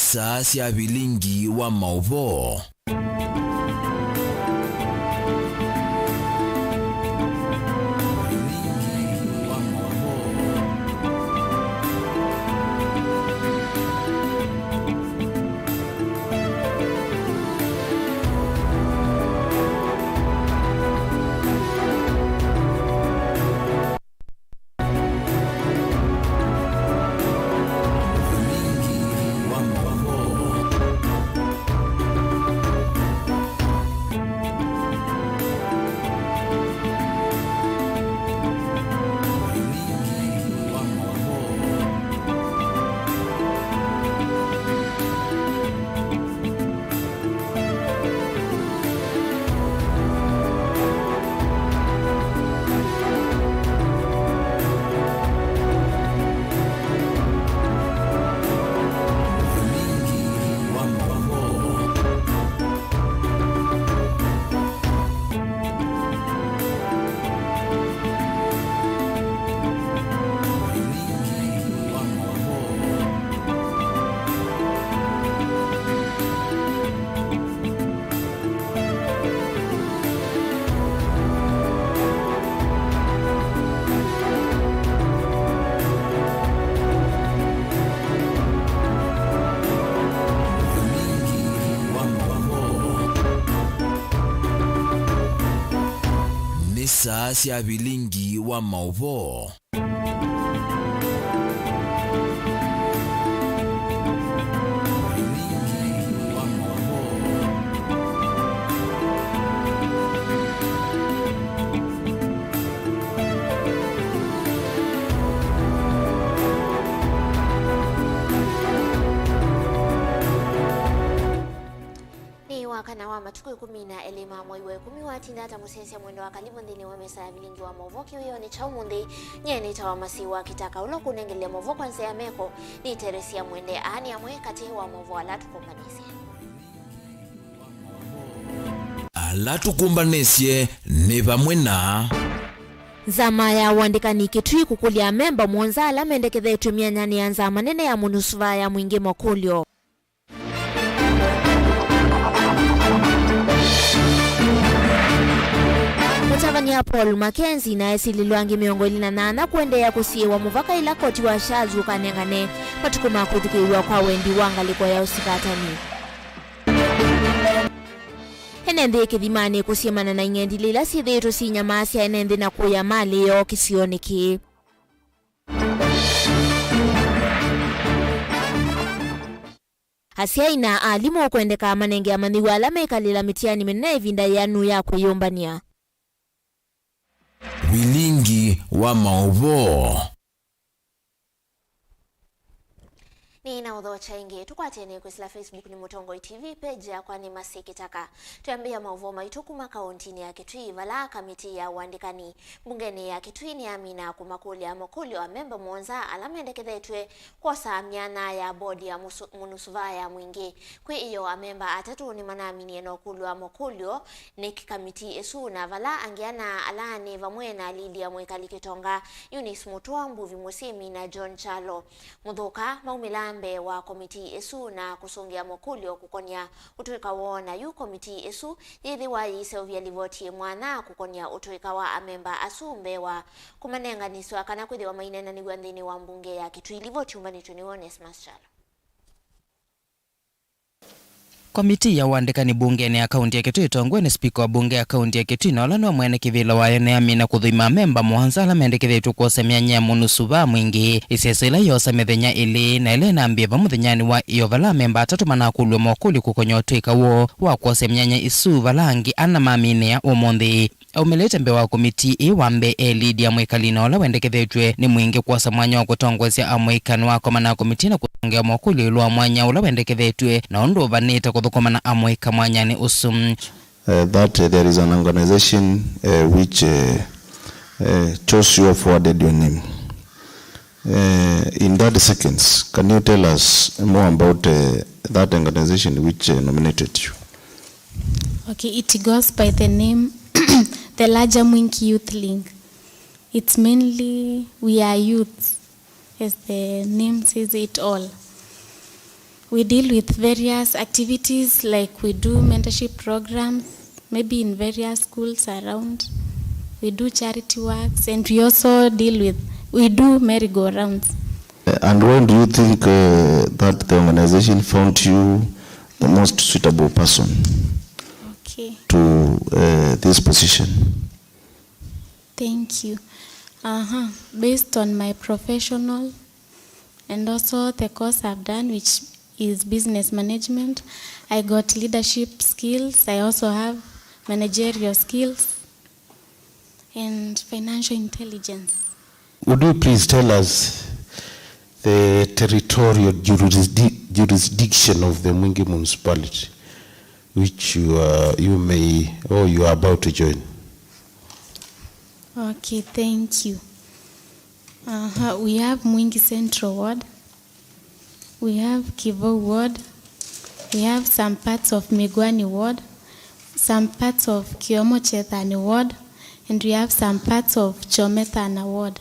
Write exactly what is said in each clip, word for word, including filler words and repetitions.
Saa sya vilingi wa maũvoo. Nĩ saa sya vilingi wa maũvoo. Nĩ wakana wa matukũ ĩkũmi na elĩ ma mwei wa ĩkũmi watinda ata mũsyaĩĩsya mwendwa, karibu nthĩnĩ wa mesa ya vilingi wa maũvoo kĩwĩonĩ kya ũmũnthĩ. Nyie nĩtawa Masi wa Kitaka, ũla ũkũnengelea maũvoo kwa nzĩa ya meko nĩ Teresia Mwende. Aa nĩ amwe katĩ wa maũvoo ala tũkũmbanĩsye. Ala tũkũmbanĩsye nĩ vamwe na. Nzama ya ũandĩkani Kitui kũkũlya amemba mũonza ala mendekethetw'e myanya nĩ ya nzama nene ya MONUSVA ya mwingĩ makũlyo. Mũtavany'a Paul Mackenzie na esilĩlwa angĩ mĩongo ĩlĩ na nyanya kũendeea kũsiĩĩwa mũvaka ĩla koti wa Charles ũkanengane matukũ ma kwĩthukĩĩw'a kwa wendi wa ngalĩko ya ũsivatani. Ene nthĩ kĩthimanĩ kũsiĩmana na ing'endilĩ ila syĩthĩĩtwe syĩnyamaasya ene nthĩ na kũya malĩ yoo kĩsionĩ kĩĩ. Asyai na alimũ kwendeka manenge amanyĩw'a ala mekalĩla mĩtiani mĩnene ĩvinda yĩanu ya kwĩyũmbany'a. Vilingi wa maũvoo. Nĩ na ũthokya ĩngĩ. Tũkwatene kwĩsĩla Facebook nĩ Mũtongoi T V, page yakwa nĩ Masi Kitaka. Twĩambĩĩa maũvoo maitũ kuma kaũntinĩ ya Kitui, vala kamiti ya ũandĩkani mbungenĩ ya Kitui nĩyamina kũmakũlya makũlyo amemba mũonza ala mendekethetw'e kwosa myanya ya bodi ya mũsu-, MONUSVA ya mwingĩ. Kwĩ ĩyo, amemba atatũ nĩmanaminie na ũkũlw'a makũlyo nĩ kamiti ĩsu, na vala angĩ ana ala nĩ vamwe na Lydia Mwikali Kitonga, Eunice Mutua, Mbuvi Musimi, na John Kyalo. Mũthũka maumĩla mbee wa komiti ĩsu na kũsũngĩa makũlyo kũkonĩa ũtũĩka woo, na yu komiti ĩsu yĩthĩwa yĩiseũvya livoti mwanya kũkonĩa ũtũĩka wa amemba asu mbee wa kũmanenganĩsw'a kana kwĩthĩwa maineenanĩw'a nthĩnĩ wa mbunge ya Kitui. Livoti yumbanĩtw'e nĩ Onesmus Kyalo. Komitii ya ũandĩkani mbungenĩ ya kaunti ya Kitui ĩtongoew'e nĩ spika wa mbunge ya kaunti ya Kitui, na ũla nĩwe mwene kĩvĩla wayo, nĩyamina kũthũima amemba mũonza ala mendekethĩtw'e kwosa myanya ya MONUSVA mwingĩ. Ĩseso ĩla yoosa mĩthenya ĩlĩ na ĩla ĩnambie va mũthenyanĩ wa ĩyo, vala amemba atatũ manakũlw'a makũlyo kũkonĩa ũtũĩka woo wa kwosa myanya ĩsu, vala angĩ ana maminĩa ũmũnthĩ. Aumĩlĩte mbee wa komitii ĩĩ wa mbee e Lydia Mwikali, na ũla wendekethetw'e nĩ mwingĩ kwosa mwanya wa kũtongoesya amũika nĩwakomana na komitii na kũsũngĩa makũlyo ĩũlũ wa mwanya ũla wendekethetw'e na ũndũ ũvanĩte kũthũkũma na amũika mwanyanĩ ũsu. Uh, that, uh, there is an organization, uh, which, uh, uh, chose you or forwarded your name. Uh, in thirty seconds, can you tell us more about, uh, that organization which, uh, nominated you? Okay, it goes by the name the Larger Mwingi Youth Link. It's mainly we are youths, as the name says it all. We deal with various activities, like we do mentorship programs, maybe in various schools around. We do charity works, and we also deal with, we do merry-go-rounds. And why do you think, uh, that the organization found you the most suitable person, okay, to, uh, this position? Thank you. Uh-huh. Based on my professional and also the course I've done, which is business management, I got leadership skills. I also have managerial skills and financial intelligence. Would you please tell us the territorial jurisdi-, jurisdiction of the Mwingi Municipality, which you are, you may, or you are about to join? Okay, thank you. Uh-huh. We have Mwingi Central Ward. We have Kivou Ward. We have some parts of Migwani Ward, some parts of Kiomo Chethani Ward, and we have some parts of Chomethana Ward.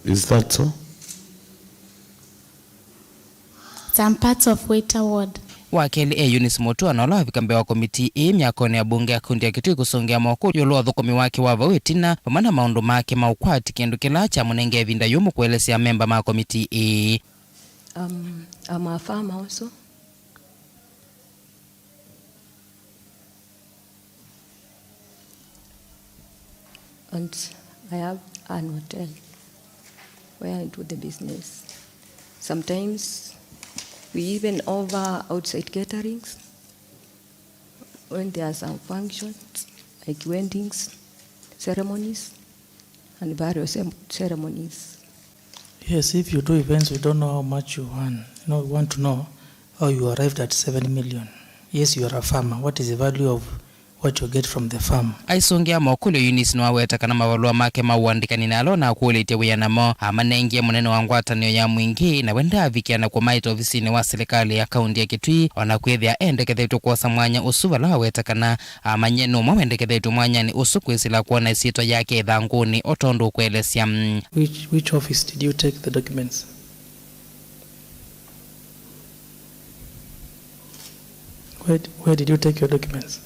Is that so? Some parts of Waiter Ward. Wa kelĩ e Eunice Mutua, na ũla wavika mbee wa komitii ĩĩ myakonĩ ya mbunge ya kaunti ya Kitui kũsũngĩa mokũlyo ĩũlũ wa ũthũkũmi wake wa vau ĩtina, vamwe na maũndũ make ma ũkwati, kĩndũ kĩla kyamũnengee ĩvinda yũmũ kũelesya amemba ma komitii ĩĩ. Um, I'm a farmer also. And I have an hotel where I do the business. Sometimes we even offer outside caterings when there are some functions like weddings, ceremonies, and burial cem-, ceremonies. Yes, if you do events, we don't know how much you earn. You know, we want to know how you arrived at seven million. Yes, you are a farmer. What is the value of what you get from the farm? Aisũngĩa mokũlyo, Eunice nĩwaweta kana mavalũa make ma ũandĩkani na ala ũnakũlĩtye wĩa namo amanengie mũnene wa ngwatanĩo ya Mwingi, na we ndaavikĩa na kũmaĩta ovisinĩ wa silikalĩ ya kaunti ya Kitui, o na kwĩthĩa endekethetw'e kwosa mwanya ũsu, vala waweta kana amanyie nũmwe wendekethetw'e mwanyanĩ ũsu kwĩsĩla kwona ĩsyĩtwa yake ĩthangũnĩ, o tondũ ũkũelesya. Which, which office did you take the documents? Where, where did you take your documents?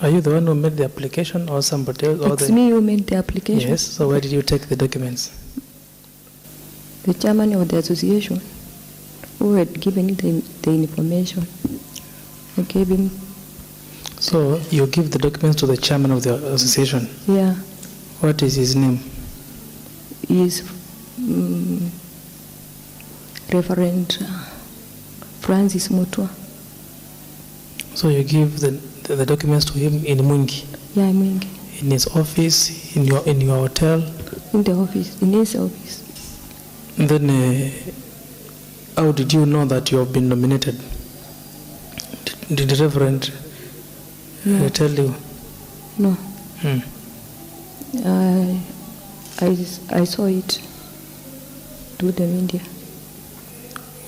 Are you the one who made the application or somebody else? Or it's the me who made the application. Yes, so where did you take the documents? The chairman of the association who had given the, the information, I gave him. So you give the documents to the chairman of the association? Yeah. What is his name? He is, mm, Reverend, uh, Francis Mutua. So you give the, the, the documents to him in Mwingi? Yeah, Mwingi. In his office, in your, in your hotel? In the office, in his office. And then, uh, how did you know that you have been nominated? Did, did Reverend, uh, tell you? No. Hmm. I, I, I saw it through the media.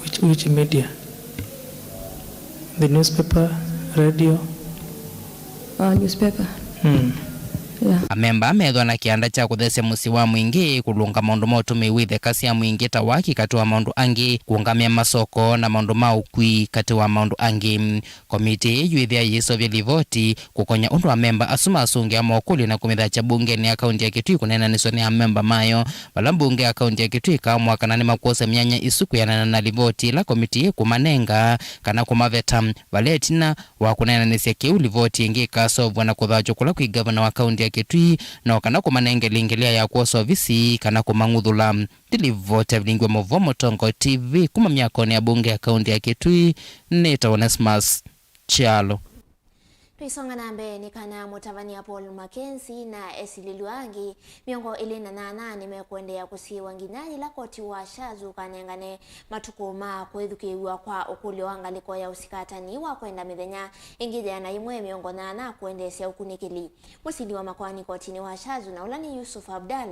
Which, which media? The newspaper, radio? Uh, newspaper. Hmm. Yeah. Amemba methwa na kĩanda kya kũthesya mũsyĩ wa Mwingi, kũlũnga maũndũ ma ũtũmĩi wa itheka sya Mwingi ta waki, katĩ wa maũndũ angĩ, kũũngamĩa masoko na maũndũ ma ũkui, katĩ wa maũndũ angĩ. Komitii ĩĩ yĩthĩa yĩseũvya livoti kũkony'a ũndũ amemba asu masũngĩa mokũlyo na kũmĩthakya mbungenĩ ya kaunti ya Kitui kũneenanĩsw'a nĩ amemba mayo, vala mbunge ya kaunti ya Kitui ĩkaamũa kana nĩmakwosya myanya ĩsu kwĩanana na livoti ĩla komitii ĩkũmanenga kana kũmaveta. Vala ĩtina wa kũneenanĩsya kĩu, livoti ĩngĩ ĩkaseũvw'a na kũthakywa kũla kwĩ ngavana wa kaunti ya Kitui, no kana kũmanenge lingĩlĩa ya kwosa ovisi kana kũmang'uthũla. Ndilivoti ya vilingi wa maũvoo Mũtongo T V kuma myakonĩ ya mbunge ya kaunti ya Kitui, nĩtawa Onesmus Kyalo. Tũisonga na mbee, nĩ kana mũtavany'a Paul Mackenzie na esilĩlw'a angĩ mĩongo ĩlĩ na nyanya nĩmekũendeea kũsiĩĩwa nginya yĩla koti wa Shazu ũkanengane matukũ ma kwĩthukĩĩw'a kwa ũkũlyo wa ngalĩko ya ũsikatani wa kwenda mĩthenya ĩngĩ yĩana yĩmwe mĩongo nyanya kũendeesya ũkunĩkĩli. Mũsili wa makoani kotinĩ wa Shazu, na ũla nĩ Yusuf Abdal,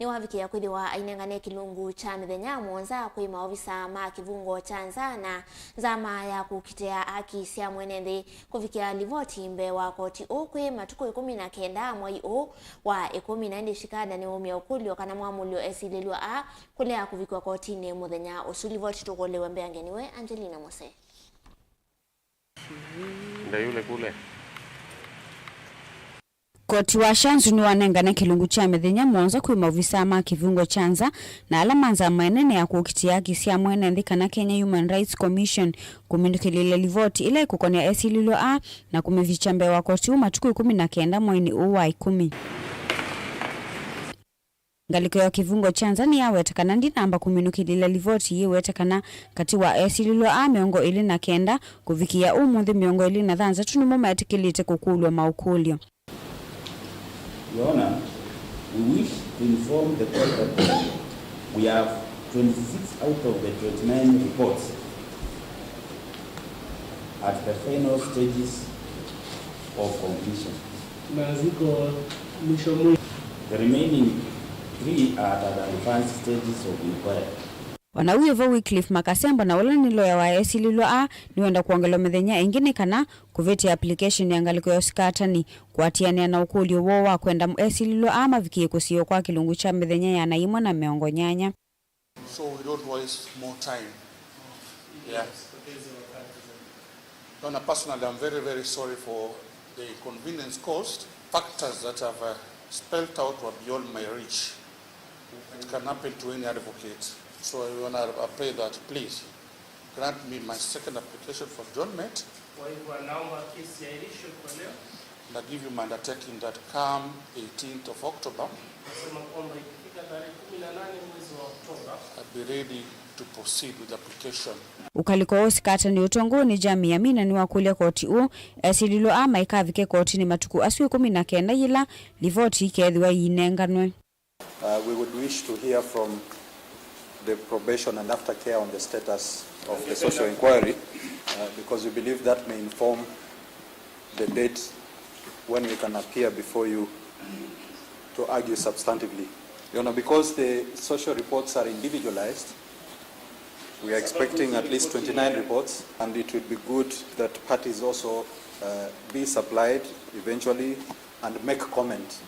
nĩwavikĩa kwĩthĩwa ainengane kĩlungu kya mĩthenya mũonza kwĩ maovisa ma kĩvungo kya nza na nzama ya kũkitĩa haki sya mwene nthĩ kũvikĩa livoti mbee wa koti ũũ kwĩ matukũ ĩkũmi na kenda mwai ũũ wa ĩkũmi, na ĩndĩ Shikanda nĩwaumya ũkũlyo kana mwamũlyo esilĩlw'a aa kũlea kũvikwa kotinĩ mũthenya ũsu. Livoti tũkũlĩwe mbeange nĩwe Angelina Mose. Ndio yule kule. Koti wa Shanzu nĩwanengane kĩlungu kya mĩthenya mũonza kwĩ maovisaa ma kĩvungo kya nza na ala ma nzama ĩnene ya kũkitĩa haki sya mwene nthĩ kana Kenya Human Rights Commission kũminũkĩlĩlya livoti ĩla ĩkũkonea esilĩlw'a aa na kũmĩvikya mbee wa koti ũũ matukũ ĩkũmi na kenda mweinĩ ũũ wa ĩkũmi. Ngalĩko ya kĩvungo kya nza nĩyaweta kana ndinamba kũminũkĩlĩlya livoti yĩwete kana katĩ wa esilĩlw'a aa mĩongo ĩlĩ na kenda kũvikĩĩa ũmũnthĩ, mĩongo ĩlĩ na thanthatũ nĩmo metĩkĩlĩte kũkũlw'a maũkũlyo. Your Honor, we wish to inform the court that we have twenty-six out of the twenty-nine reports at the final stages of completion. Na ziko mwisho mwisho. The remaining three are at the advanced stages of inquiry. O na wĩ vo, Wycliffe Makasembo, na ũla nĩ loya wa esilĩlw'a aa, nĩwenda kwongelwa mĩthenya ĩngĩ nĩ kana kũvĩtĩa application ya ngalĩko ya ũsikatani kũatĩanĩa na ũkũlyo woo wa kwenda esilĩlw'a aa mavikĩe kũsiĩwa kwa kĩlungu kya mĩthenya ĩana yĩmwe na mĩongo nyanya. So we don't waste more time. Yeah. Your Honor, personally, I'm very, very sorry for the inconvenience caused. Factors that I've, uh, spelt out were beyond my reach. It can happen to any advocate. So, Your Honor, I pray that, please, grant me my second application for adjournment. Kwa hivyo, anaomba kesi iahirishwe kwa leo. And I give you my undertaking that come eighteenth of October, nasema kwamba ikifika tarehe kumi na nane mwezi wa Oktoba, I'll be ready to proceed with the application. Ũkalĩko wa ũsikatani ũtongoew'e nĩ Jamii Amina nĩwakũlya koti ũũ esilĩlw'a aa maikavike kotinĩ matukũ asu ĩkũmi na kenda yĩla livoti ikeethĩwa iinenganwe. Uh, we would wish to hear from the probation and aftercare on the status of the social inquiry, uh, because we believe that may inform the date when we can appear before you to argue substantively. You know, because the social reports are individualized, we are expecting at least twenty-nine reports, and it would be good that parties also, uh, be supplied eventually and make comment.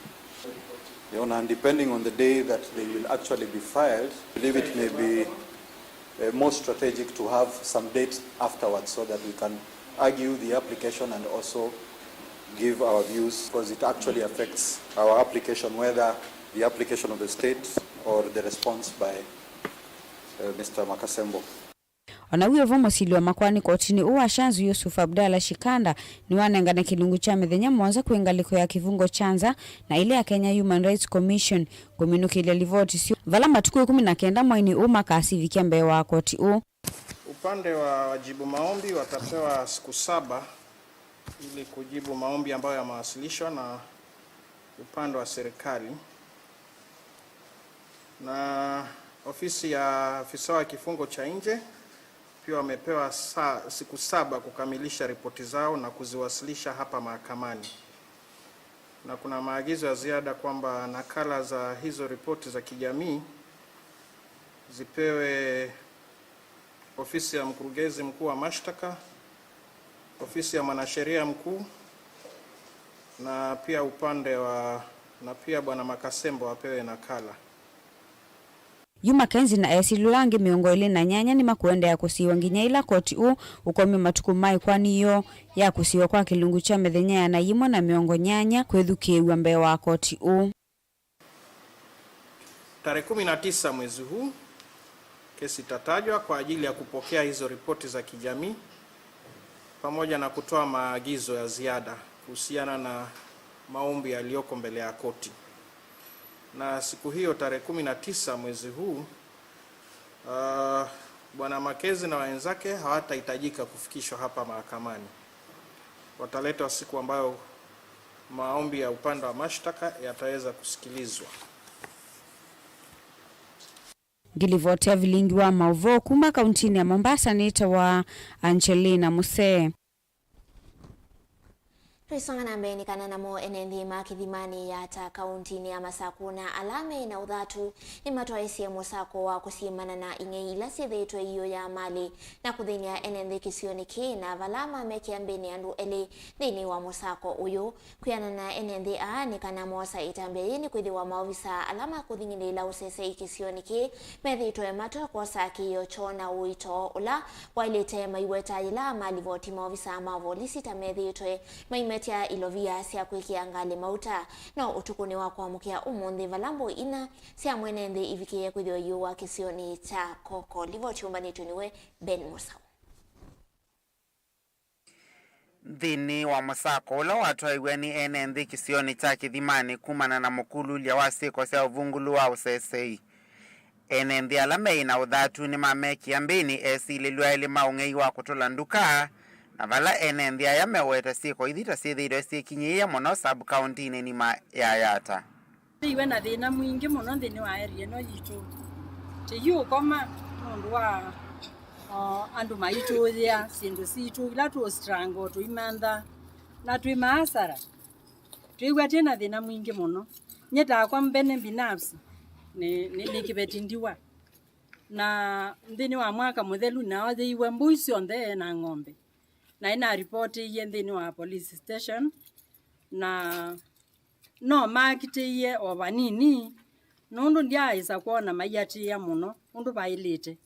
You know, and depending on the day that they will actually be filed, I believe it may be, uh, more strategic to have some date afterwards so that we can argue the application and also give our views, because it actually affects our application, whether the application of the state or the response by, uh, Mister Makasembo. O na wĩ o vo, mũsili wa makoani kotinĩ ũũ wa Shanzu, Yusuf Abdallah Shikanda, nĩwanengane kĩlungu kya mĩthenya mũonza kwĩ ngalĩko ya kĩvungo kya nza na ĩla ya Kenya Human Rights Commission kũminũkĩlya livoti syoo, vala matukũ ĩkũmi na kenda mweinĩ ũũ makasivikya mbee wa koti ũũ. Upande wa wajibu maombi watapewa siku saba ili kujibu maombi ambayo yamewasilishwa na upande wa serikali. Na ofisi ya afisa wa kifungo cha nje pia wamepewa sa-, siku saba kukamilisha ripoti zao na kuziwasilisha hapa mahakamani. Na kuna maagizo ya ziada kwamba nakala za hizo ripoti za kijamii zipewe ofisi ya mkurugenzi mkuu wa mashtaka, ofisi ya mwanasheria mkuu, na pia upande wa, na pia Bwana Makasembo apewe nakala. Yu Mackenzie na esilĩlw'a angĩ mĩongo ĩlĩ na nyanya nĩmakũendeea kũsiĩwa nginya ĩla koti ũũ ũkomya matukũ ma ĩkoani yoo ya kũsiĩwa kwa kĩlungu kya mĩthenya ĩana yĩmwe na mĩongo nyanya kwĩthukĩĩw'a mbee wa koti ũũ. Tarehe kumi na tisa mwezi huu, kesi itatajwa kwa ajili ya kupokea hizo ripoti za kijamii pamoja na kutoa maagizo ya ziada kuhusiana na maombi yaliyoko mbele ya koti. Na siku hiyo, tarehe kumi na tisa mwezi huu, ah, Bwana Mackenzie na wenzake hawatahitajika kufikishwa hapa mahakamani. Wataletwa siku ambayo maombi ya upande wa mashtaka yataweza kusikilizwa. Ngilivoti ya vilingi wa maũvoo kuma kauntinĩ ya Mombasa nĩtawa Angelina Musee. Tũisonga na mbee nĩ kana namo ene nthĩ ma Kĩthimanĩ Yatta kauntinĩ ya Masakũ na ala me na ũthatu nĩmatwaĩsye mũsako wa kũsiĩmana na ing'ei ila syĩthĩĩtwe iũya malĩ na kũthĩny'a ene nthĩ kĩsionĩ kĩĩ, na vala mamekĩa mbĩnĩ andũ elĩ nthĩnĩ wa mũsako ũyũ. Kwĩanana na ene nthĩ aa, nĩ kana moosa ĩtambya yĩĩ nĩ kwĩthĩwa maovisaa ala ma kũthing'ĩlĩĩla ũsesei kĩsionĩ kĩĩ methĩĩtwe matoekwosa kĩĩo kyoo na ũito ũla waĩlĩte. Maiweta yĩla malivoti maovisaa ma volisi ta methĩĩtwe maimetya ilovia sya kwĩkĩa ngalĩ mauta. No ũtukũnĩ wa kwamũkĩa ũmũnthĩ, vala mbũi ina sya mwene nthĩ ivikĩĩe kwĩthĩwa iũwa kĩsionĩ kya Koko. Livoti yũmbanĩtw'e nĩwe Ben Mũsau. Nthĩnĩ wa mũsako ũla watwaiwe nĩ ene nthĩ kĩsionĩ kya Kĩthimanĩ kumana na mũkululya wa syĩko sya ũvungũlu wa ũsesei, ene nthĩ ala meĩ na ũthatu nĩmamekĩa mbĩnĩ esilĩlw'a elĩ ma ũng'ei wa kũtũla nduka, na vala ene nthĩ aya meweta syĩko ithi ta syĩthĩĩtwe syĩkinyĩĩe mũno sub-kauntinĩ nima ya Yatta. Twĩiwe na thĩna mwingĩ mũno nthĩnĩ wa area ĩno yitũ. Tũiũkoma nũndũ wa, o, andũ maitũũyĩa syĩndũ sitũ ila tũ struggle tũimantha, na twĩ maasara. Twĩw'a twĩ na thĩna mwingĩ mũno. Nyie takwa mbene binafsi, nĩ, nĩ, nĩ kĩveti ndiwa. Na nthĩnĩ wa mwaka mũthelu, naoyĩiwe mbũi syonthe na ng'ombe. Naĩ naripotĩie nthĩnĩ wa police station, na no makitĩie o vanini, nũndũ ndyaaĩsa kwona maiatĩĩa mũno ũndũ vaĩlĩte,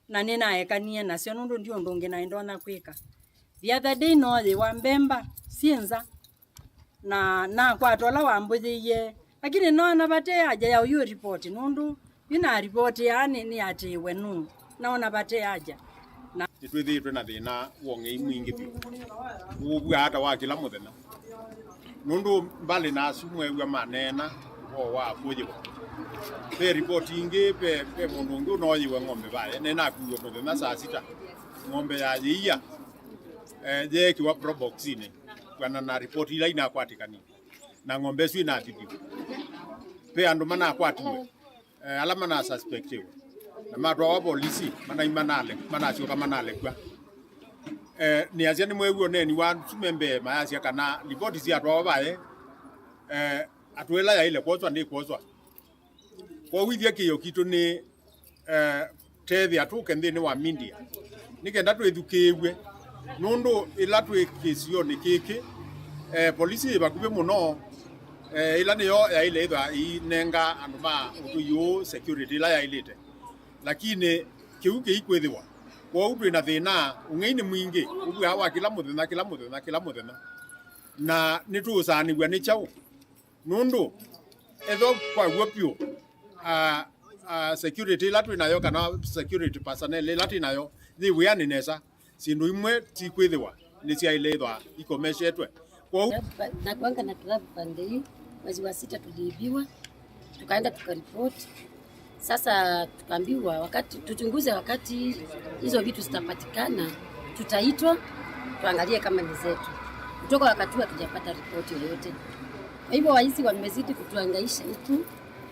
na nĩnaekanie nasyo nũndũ ndi ũndũ ũngĩ naĩ ndonya kwĩka. The other day nooyĩwa mbemba syĩ nza, na nakwata ũla wambũyĩie, lakini noona vate haja ya ũyũ ripoti, nũndũ yu na ripoti aa nĩ, nĩatĩĩwe nũũ, naona vate haja. Na nĩtwĩthĩĩtwe na thĩna wa ũng'ei mwingĩ vyũ, ũvw'a ata wa kĩla mũthenya, nũndũ mbalĩ na asu mweew'a maneena ũvoo wa kũyĩwa. Ve ripoti ingĩ, ve, ve mũndũ ũngĩ ũnooyĩwe ng'ombe vaye, nenakuiwe mũthenya saa sita, ng'ombe yayĩia, eh, yeekĩwa probox-inĩ, kwĩanana na ripoti ila inakwatĩkanie. Na ng'ombe ĩsu ĩnathithiwe. Ve andũ manakwatiwe, eh, ala manasuspectiwe, na matwawa volisi, manai manale-, manasyoka manalekw'a. Eh, nĩasya nĩmweew'a ũneeni wa asu me mbee mayasya kana livoti syatwawa vaye, eh, atũa ĩla yaĩle kwoswa ndĩkwoswa. Kwoou ithyĩ kĩĩo kitũ nĩ, eh, tethĩa tũke nthĩnĩ wa media nĩ kenda twĩthukĩĩw'e, nũndũ ĩla twĩ kĩsionĩ kĩkĩ, eh, polisi yĩ vakuvĩ mũno, eh, ĩla nĩyo yaĩle ĩthwa ĩinenga andũ ma ũtũi ũũ security ĩla yaĩlĩte, lakini kĩu kĩikwĩthĩwa. Kwoou twĩ na thĩna, ũng'ei nĩ mwingĩ, ũvw'aa wa kĩla mũthenya, kĩla mũthenya, kĩla mũthenya, na nĩtũũsaanĩw'a nĩ kyaũ? Nũndũ ethĩwa kwa w'o vyũ, a, a, security ĩla twĩ nayo kana security personnel ĩla twĩ nayo yĩ wĩanĩ nesa, syĩndũ imwe ti kwĩthĩwa nĩsyaĩle ĩthwa ikomeshetwe. Kwoou nakwanga na club pande hii, mwezi wa sita tuliibiwa, tukaenda tukaripoti. Sasa tukaambiwa wakati tuchunguze, wakati hizo vitu zitapatikana, tutaitwa tuangalie kama ni zetu. Kutoka wakati huo hatujapata ripoti yoyote. Kwa hivyo waizi wamezidi kutuhangaisha huku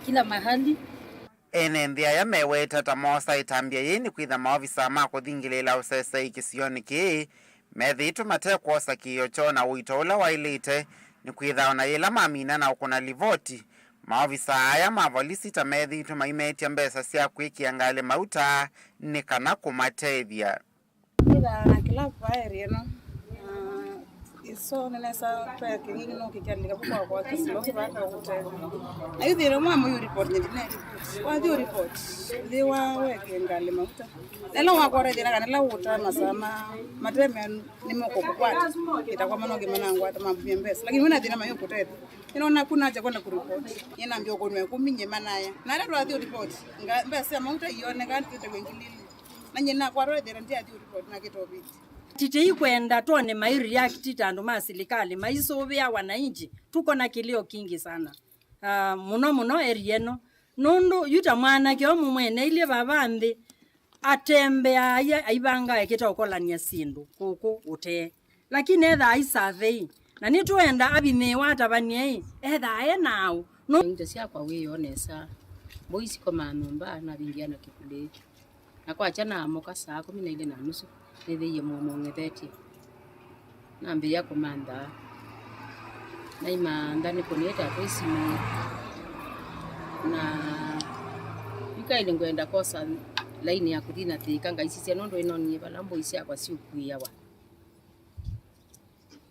kila mahali. Ene nthĩ aya meweta ta moosa ĩtambya yĩĩ nĩ kwĩtha maovisa ma kũthingĩlĩĩla ũsesei kĩsionĩ kĩĩ methĩĩtwe mate kwosa kĩĩo kyoo na ũito ũla waĩlĩte, nĩ kwĩtha o na yĩla mamina na ũkũna livoti, maovisa aya ma volisi ta methĩĩtwe maimetya mbesa sya kwĩkĩa ngalĩ mauta nĩ kana kũmatethya. Kwĩthaa na kĩla vaeri ĩno, na ĩso nĩnesa twaya kĩng'ing'i no kĩkyalĩka vu kwa kwa kĩsilo kĩvanda ũkũtethya. Na yu thĩna mwa mũyũ report nĩ ndine report. Wathi report, thĩ wa weke ngalĩ mauta. Nela wakwata thĩna kana la ũta masaa ma mateme nĩ moko kũkwata. Ĩtakwa manoge manangwata mambumia mbesa. Lakini wĩna thĩna mayo kũtethya. Nĩnona kuna haja kwenda kuripoti. Nĩnambia ũkũnwa ĩkũmi nye manaya. Na ala twathi report, nga mbesa sya mauta ioneka twĩte ngili. Na nyie nakwatwa ĩthĩna ndyathi report na kĩtoviti. Titei kwenda twone mai react ta andũ ma silikalĩ maisũvĩa wananchi. Tuko na kilio kingi sana. Ah, mũno mũno area ĩno. Nũndũ yu ta mwanake ũmwe mwene ilye vava nthĩ, atembeaa aivangaa ekĩte ũkolany'a syĩndũ kũkũ ũtee. Lakini ethaa aisavei, na nĩtũenda avinyĩĩwa atavany'e-ĩ, ethaa e naaũ? Nũ- Indo syakwa wĩoo nesa. Mbũi sikomaa nyũmba, navingia na kĩvulĩ. Na kwakya naamoka saa kũmi na ilĩ na nusu, nĩthĩie mũmong'ethetye. Nambĩĩa kũmantha. Naimantha nĩkũnĩte atwĩ simũ, na yu kaĩlĩ ngwenda kosa laini ya kũthi na Thĩka, ngaisisya nũndũ ĩnonie vala mbũi syakwa siũkuĩawa.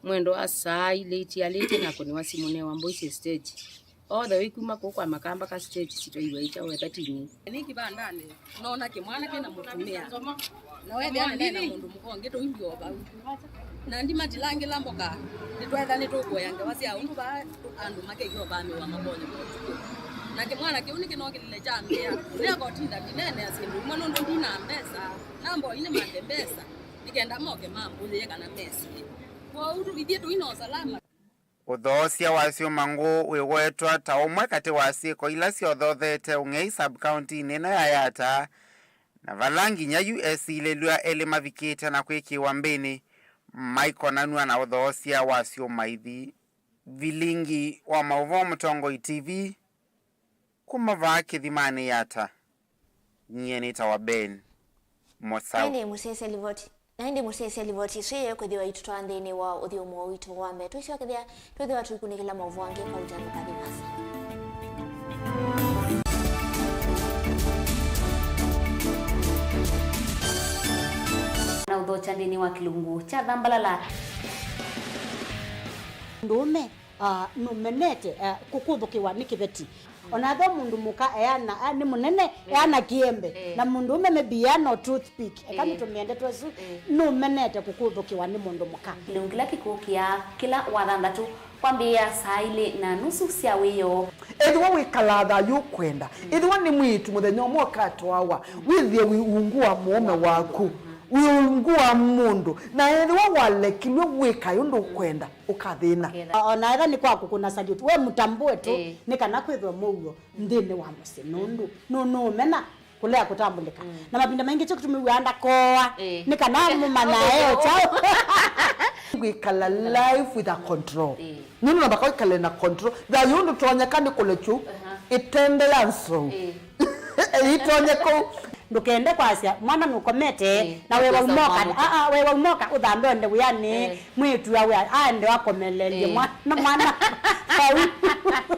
Mwendo wa saa ilĩ itialĩte nakũnĩwa simũ newa mbũi syĩ stage. All the way kuma kũu kwa Makamba ka stage sitwaiw'a ita weta tini. Nĩ kĩvandanĩ, noona kĩmwana kĩna mũtumĩa. Na wethĩa nĩnaĩ na mũndũ mũka ũngĩ tũilyĩ o vau. Na ndimatilangĩla mboka, nĩtwetha nĩtũkũea ngewa sya ũndũ vaa andũ makeĩva ũvamĩwa makonĩ ma ũtukũ. Na kĩmwana kĩu nĩkĩnokĩlile kyambĩa, nĩakotinda ndineenea syĩndũ imwe nũndũ ndina mbesa, na mboi nĩmanthe mbesa, nĩ kenda moke mambũthĩe kana mesie. Kwoou ithyĩ tũi na ũsalama. Ũthoosya wa syũma ngũũ wĩwetwa ta ũmwe katĩ wa syĩko ila syothothete ũng'ei sub-kauntinĩ ĩno ya Yatta, na vala nginya yu esilĩlw'a elĩ mavikĩte na kwĩkĩĩwa mbĩnĩ maikonanw'a na ũthoosya wa syũma ithi. Vilingi wa maũvoo Mũtongoi T V, kuma vaa kĩthimanĩ Yatta, nyie nĩtawa Ben Mosau. Ĩndĩ mũsyaĩĩsya livoti. Na ĩndĩ mũsyaĩĩsya livoti ĩsu ĩyo kwĩthĩwa itũtwaa nthĩnĩ wa ũthyũmũo witũ wa mbee. Tũisyokethya, twĩthĩwa tũikunĩkĩla maũvoo angĩ kwa ũtanu kathi nasa. Na ũthokya nthĩnĩ wa kĩlungu kya Thambalala. Mũndũũme, ah, nũmenete, ah, kũkũthũkĩwa nĩ kĩveti. O na ethĩwa mũndũ mũka eana, ah, nĩ mũnene, eana kĩembe. Eh. Na mũndũũme maybe eana o toothpick. Eka nĩtũmĩe ndeto ĩsu, nũmenete kũkũthũkĩwa nĩ mũndũ mũka. Kĩlungu kĩla kĩkũkĩa kĩla wathanthatũ kwambĩĩa saa ilĩ na nusu sya wĩoo. Ethĩwa wĩkalaa thayũ ũkwenda, ethĩwa nĩ mwĩĩtu mũthenya ũmwe ũkatwawa, wĩthĩe wĩ ungu wa mũũme waku, wĩ ungu wa mũndũ, na ethĩwa walekilw'e wĩkae ũndũ ũkwenda, ũkathĩna. O na ethĩwa nĩ kwa kũkũna salute, we mũtambũe tu, nĩ kana kwĩthwe mũuo nthĩnĩ wa mũsyĩ, nũndũ nũ-, nũũmena kũlea kũtambũlĩka. Na mavinda maingĩ kyo kĩtumi wĩaa ndakooa, nĩ kana mũmanyae o kyaũ. Wĩkala life with a control. Nũndũ namba kwĩkale na control. Thayũ ndũtonyeka nĩ kũlekyu ĩtembe ya nsou. Ĩitonye kũu. Ndũkende kwasya mwana nũkomete, na wewa umoka, aa, wewa umoka ũthambe ũende wĩanĩ, mwĩĩtu awe aende akomelelye mwana, mwana vau.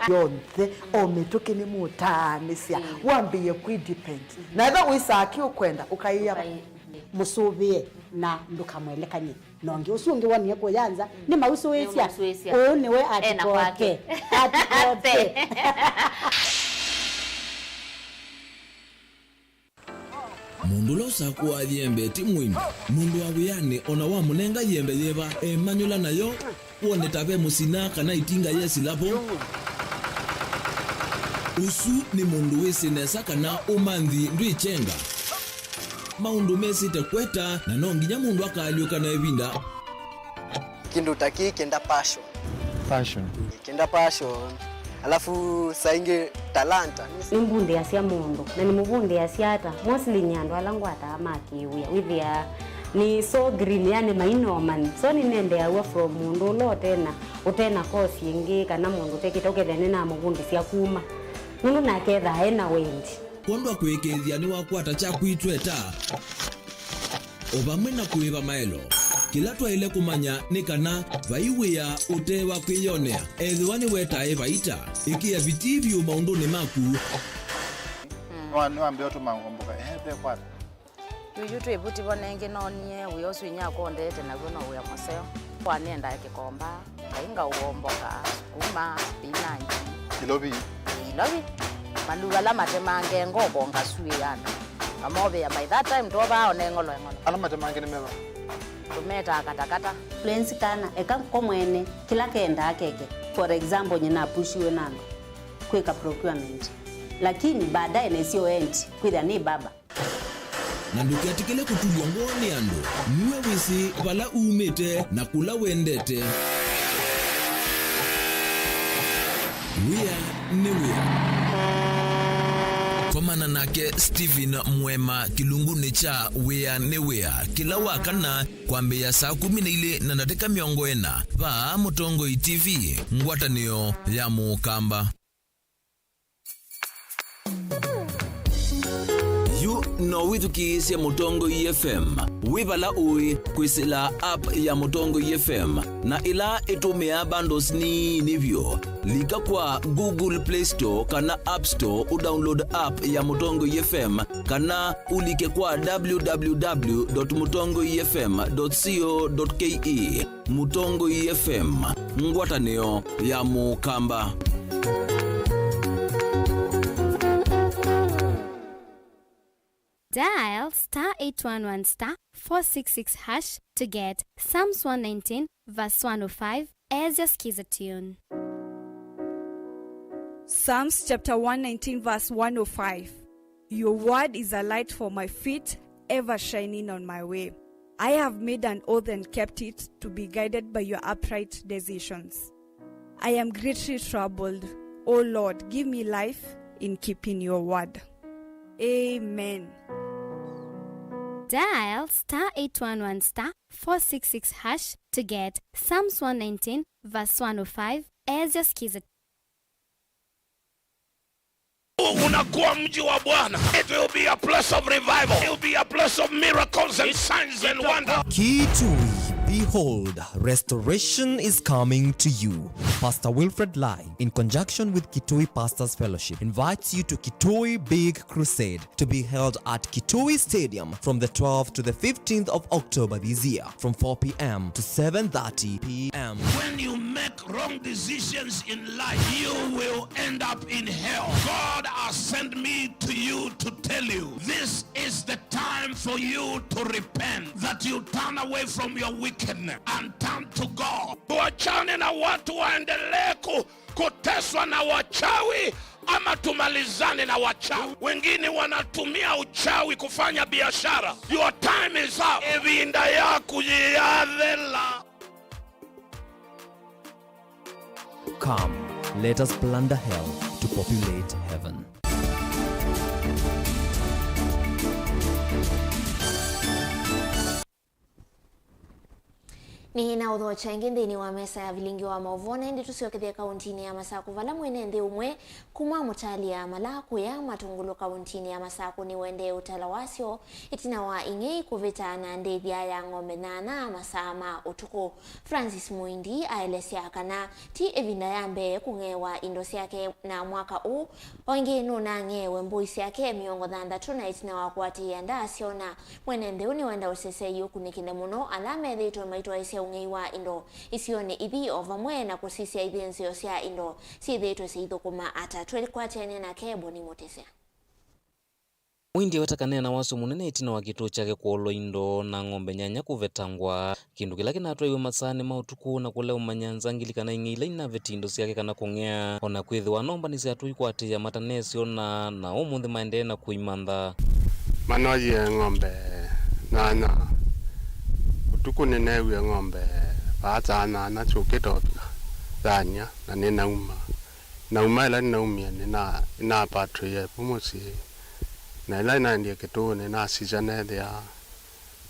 Yonthe, o mĩtũkĩ nĩmũtaanĩsya, wambĩĩe kwĩ depend. Na ethĩwa wĩsaa kĩ ũkwenda, ũkaĩa. Mũsũvĩe na ndũkamwelekany'e. Na ũngĩ ũsu ũngĩ wonie kũya nza, nĩmausũĩsya. Nĩmausũĩsya. Ũũ nĩwe ena kwake. Atikote. Atikote. Mũndũ ũla ũsakũaa yembe ti mũini. Mũndũ wa wĩanĩ o na wamũnenga yembe yĩva, emanyũla nayo, wone ta ve mũsina kana itinga yesila vo. Ũsu nĩ mũndũ wĩsĩ nesa kana ũmanthi ndwĩkyenga. Maũndũ mesĩte kweta, na no nginya mũndũ akaalyũka na ĩvinda. Kĩndũ ta kĩĩ kĩenda passion. Passion. Kĩenda passion. Alafu saa ingĩ talanta. Nĩmbundĩasya mũndũ, na nĩmũvundĩasya ata? Mostly nĩ andũ ala ngwataa ma kĩwĩa. Wĩthĩaa nĩ so green, yani maina ũmanyi. So nĩnendeaw'a from mũndũ ũla ũtena, ũtena course ĩngĩ, kana mũndũ ũtekĩte, ũkethĩa nĩnamũvundĩsya kuma. Nũndũ nake ethaa ena wendi. Kwondũ wa kũĩkĩĩthya nĩwakwata kyaku itweta, o vamwe na kũĩva maelo. Kĩla twaĩle kũmanya nĩ kana vai wĩa ũte wa kwĩyonea. Ethĩwa nĩwetae vaita, ĩkĩa vitii vyũ maũndũnĩ maku. Nĩwa-, nĩwambĩa ũtũma ngomboka. Ehe, ve kwata. Yuyu twĩ vuti vo nengĩ noonie wĩa ũsu inyakwa ũndeete naw'o no wĩa mũseo. Kwa nĩendaa kĩkomba, ngai ngaũomboka, sukuma, spinach. Ilovi. Ilovi. Maluu ala matemange ngoko ngasuĩana. Ngamovĩa by that time twovaa one ng'olo eng'olo. Ala matemange nĩ meva? Tũmetaa katakata. Lwenzi kana, eka ko mwene, kĩla kendaa keke. For example, nyina apushiwe na andũ kwĩka procurement. Lakini baadaye nesio endi, kwĩthĩa nĩ baba. Na ndũketĩkĩle kũtulw'a ngoo nĩ andũ. Nue wĩsĩ vala umĩte na kũla wendete. Wĩa nĩ wĩa. Komana nake Stephen Mwema kĩlungunĩ kya Wĩa nĩ Wĩa kĩla wakana kwambĩĩa saa kũmi na ilĩ na ndatĩka mĩongo ĩna vaa Mũtongoi T V, ngwatanĩo ya Mũkamba. Yu No wĩthukĩĩsye Mũtongoi F M wĩ vala ũĩ kwĩsĩla app ya Mũtongoi F M na ĩla ĩtũmĩaa bundles nini vyũ. Lika kwa Google Play Store kana App Store ũdownload app ya Mũtongoi F M, kana ũlike kwa w w w dot mũtongoi f m dot co dot k e. Mũtongoi F M, ngwatanĩo ya Mũkamba. Dial star eight one one star four six six hash to get Psalms one nineteen verse one oh five as your skiza tune. Psalms chapter one nineteen verse one oh five. Your word is a light for my feet, ever shining on my way. I have made an oath and kept it, to be guided by your upright decisions. I am greatly troubled. O Lord, give me life in keeping your word. Amen. Dial star eight one one star four six six hash to get Psalms one nineteen verse one oh five as your skiza. Unakuwa mji wa Bwana. It will be a place of revival. It will be a place of miracles and signs and wonders. Kitui, behold, restoration is coming to you. Pastor Wilfred Lai, in conjunction with Kitui Pastors Fellowship, invites you to Kitui Big Crusade to be held at Kitui Stadium from the twelfth to the fifteenth of October this year, from four p m to seven thirty p m. When you make wrong decisions in life, you will end up in hell. God has sent me to you to tell you, this is the time for you to repent, that you turn away from your wickedness and turn to God. Tuachane na watu waendelee ku-, kuteswa na wachawi, ama tumalizane na wachawi. Wengine wanatumia uchawi kufanya biashara. Your time is up. Ĩvinda yaku yĩathela. Come, let us plunder hell to populate heaven. Nĩ na ũthokya ĩngĩ nthĩnĩ wa mesa ya vilingi wa maũvoo, na ĩndĩ tũsyokethye kauntinĩ ya Masakũ, vala mwene nthĩ ũmwe kuma Mũtalya Malakũya Matũngũlũ kauntinĩ ya Masakũ nĩwendee ũtalo wasyo ĩtina wa ing'ei kũvĩta na ndĩthya ya ng'ombe nyanya masaa ma ũtukũ. Francis Mũindi aelesya kana ti ĩvinda ya mbee kũng'ewa indo syake, na mwaka ũũ o ĩngĩ nũnang'eewe mbũi syake mĩongo thanthatũ, na ĩtina wa kũatĩĩa ndaasyona. Mwene nthĩ ũũ nĩwenda ũseseei ũkunĩkĩle mũno ala methĩĩtwe maitwaĩsya ũng'ei wa indo isionĩ ithi, o vamwe na kũsisya ithĩnzĩo sya indo syĩthĩĩtwe syĩithũkũma ata. Twĩkwatĩanĩa nake Boni Mũtĩsya. Mũindi aweta kana ena wasyo mũnene ĩtina wa kĩtũũ kyake kũolwa indo na ng'ombe nyanya kũvetangwa, kĩndũ kĩla kĩnatwaiwe masaanĩ ma ũtukũ na kũleũmanya nzangili kana ing'ei ila inaveti indo syake kana kũng'ea, o na kwĩthĩwa nomba nĩsyatũi kũatĩĩa matanesyona, na ũmũnthĩ maendee na kũimantha. Manoyie ng'ombe nyanya. Ũtukũ nĩneewie ng'ombe vaa saa nyanya syũkĩte ũvika, yany'a, na nĩnauma. Nauma ĩla nĩnaumie, nĩna-, nĩnapatwĩie vu mũsyĩ, na ĩla nĩnaendie kĩtũũ, nĩnasisya neethĩa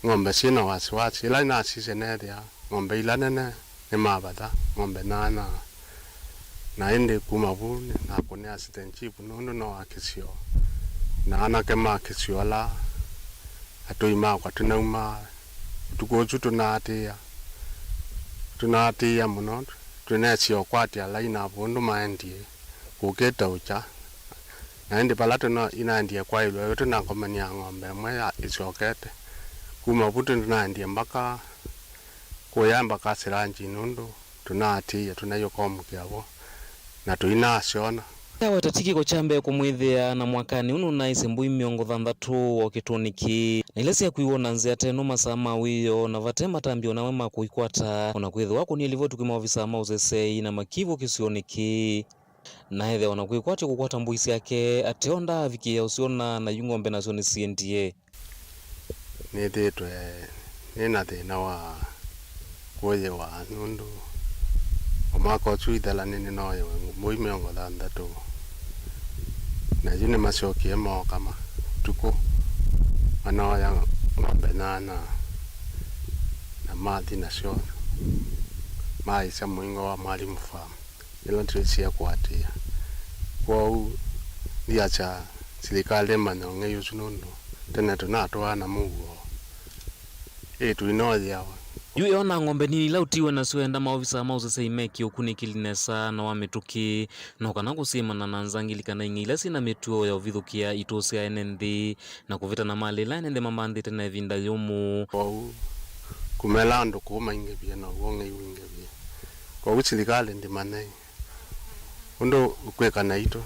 ng'ombe syĩ na wasiwasi. Ĩla nĩnasisye neethĩa ng'ombe ila nene nĩmavatha ng'ombe nyanya. Na ĩndĩ kuma vu nĩnakũnĩa assistant chief nũndũ no wa kĩsio, na anake ma kĩsio ala atũi makwa tũnauma ũtukũ ũsu tũnaatĩĩa, tũnaatĩĩa mũno, tũnesie ũkwatya ala ina vũndũ maendie kũkĩte ũkya. Na ĩndĩ vala tũno inaendie kwaĩlwe, tũnakomania ng'ombe ĩmwe ya ĩsyokete. Kuma vu tũnaendie mbaka kũya mbaka Silanji nũndũ tũnaatĩĩe tũnaiũkomokĩa vo, na tũinasyona. Aweta ti kĩko kya mbee kũmwĩthĩa, na mwakanĩ ũũ nũnaĩsye mbũi mĩongo thanthatũ o kĩtũũnĩ kĩĩ, na ila syakuiwe na nzĩa teno masaa ma wĩoo, na vate matambya o namwe ma kũikwata, o na kwĩthĩwa akũnie livoti kwĩ maovisaa ma ũseseei na makivũ kĩsionĩ kĩĩ. Na ethĩwa na kwĩkwatya kũkwata mbũi syake, ateo ndaavikĩĩa ũsyona, na yu ng'ombe nasyo nĩsiendie. Nĩthĩĩtwe nĩ na thĩna wa kũyĩwa nũndũ o mwaka ũsu ithela nĩnĩnoyewe mbũi mĩongo thanthatũ, na yu nĩmasyokie mooka ma-, ũtukũ manoya ng'ombe nyanya na mathi nasyo maisya mũingo wa Mwalimu Farm. Yĩla twĩsie kũatĩĩa. Kwoou ndiasya silikalĩ ĩmanya ũng'ei ũsu nũndũ Tene tũnatũaa na mũuo, ĩ tũinoyeawa. Yu eo na ng'ombe nini ila ũtiwe nasyo enda maovisa ma ũsesei mekie ũkunĩkĩli nesa na wa mĩtũkĩ, no kana kũsyĩmana na nzangili kana ing'ei ila syĩ na mĩtuo ya ũvithũkĩa itũũ sya ene nthĩ na kũvĩta na malĩ ĩla ene nthĩ mamanthĩte na ĩvinda yũmũ. Kwoou kũmela andũ kũũ maingĩvie na ũw'o ũng'ei wingĩvie. Kwoou silikalĩ ndĩmanyai ũndũ ũkwĩka naitũ.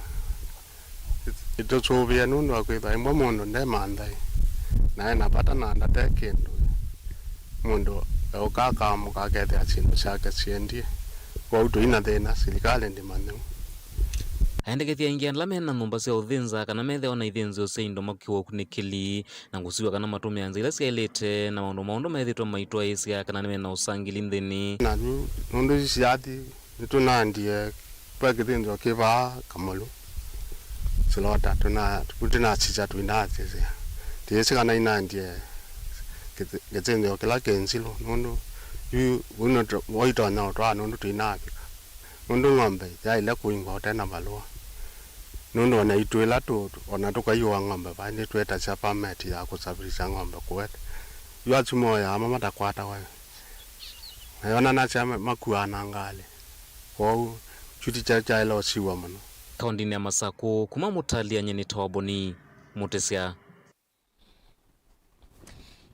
Ĩtũsũvĩe nũndũ wa kwĩthwa ĩmwe mũndũ ndemanthaĩ, na ena vata na ndate kĩndũ. Mũndũ eũka akaamũka akethĩa syĩndũ syake siendie. Kwoou tũi na thĩna, silikalĩ ndĩmanyau. Aendekethya aingĩ ala me na nyũmba sya ũthĩnza kana methĩawa na ithĩnzĩo sya indo makiwa ũkunĩkĩli na kũsiw'a kana matũmĩa nzĩa ila syaĩlĩte na maũndũ maũndũ methĩĩtwe maitwaĩĩsya kana nĩ me na ũsangili nthĩnĩ. Na yu nũndũ isu syathi, nĩtũnaendie, ve kĩthĩnzĩo kĩ vaa Kamũlũ, Silota, tũna-, tũnasisya tũinasisya. Tĩĩsĩ kana inaendie kĩthĩ-, kĩthĩnzĩo kĩla kĩ Nzilũ, nũndũ yu, yu nĩtũ-, waitonya ũtwaa nũndũ tũinavika. Nũndũ ng'ombe yaĩle kũingwa ũte na valũa. Nũndũ ona itũ ĩla tũ-, ona tũkaiũa ng'ombe vaa, nĩtwĩtasya permit ya kũsafirisha ng'ombe kũweta. Yu asu moyaa mama matakwatawa. Na yonanasya ma-, makuaa na ngalĩ. Kwoou, kyu ti kya-, kyaĩle ũsiw'a mũno. Kaũndĩnĩ ya Masakũ, kuma Mũtalĩ nyie nĩ Tawaboni Mũtĩsya.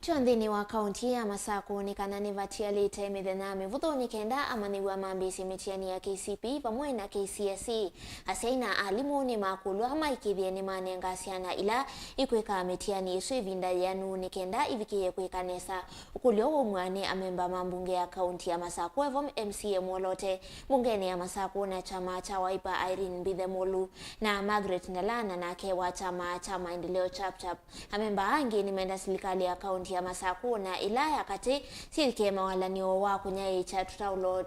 Tyo nthĩnĩ wa kaũntĩ ya Masakũ nĩ kana nĩvatialĩte mĩthenya mĩvũthũ nĩ kenda amanyĩw'a mambĩĩsye mĩtiani ya K C P E vamwe na K C S E. Asyai na alimũ nĩmakũlw'a maĩkĩĩthye nĩmanenga syana ila ikwĩka mĩtiani ĩsu ĩvinda yĩanu nĩ kenda ivikĩĩe kwĩka nesa. Ũkũlyo waumw'a nĩ amemba ma mbunge ya kaũntĩ ya Masakũ, Evom M C A mwolote mbungenĩ ya Masakũ na kyama kya Wiper, Irene Mbithe Mulu, na Margaret Ndalana, nake wa kyama kya Maendeleo Chap Chap. Amemba angĩ nĩmenda silikalĩ ya kaũntĩ ya Masakũ na ĩla ya katĩ syĩthĩkĩe mawalany'o wa kũnyaĩĩkya tũtaũlo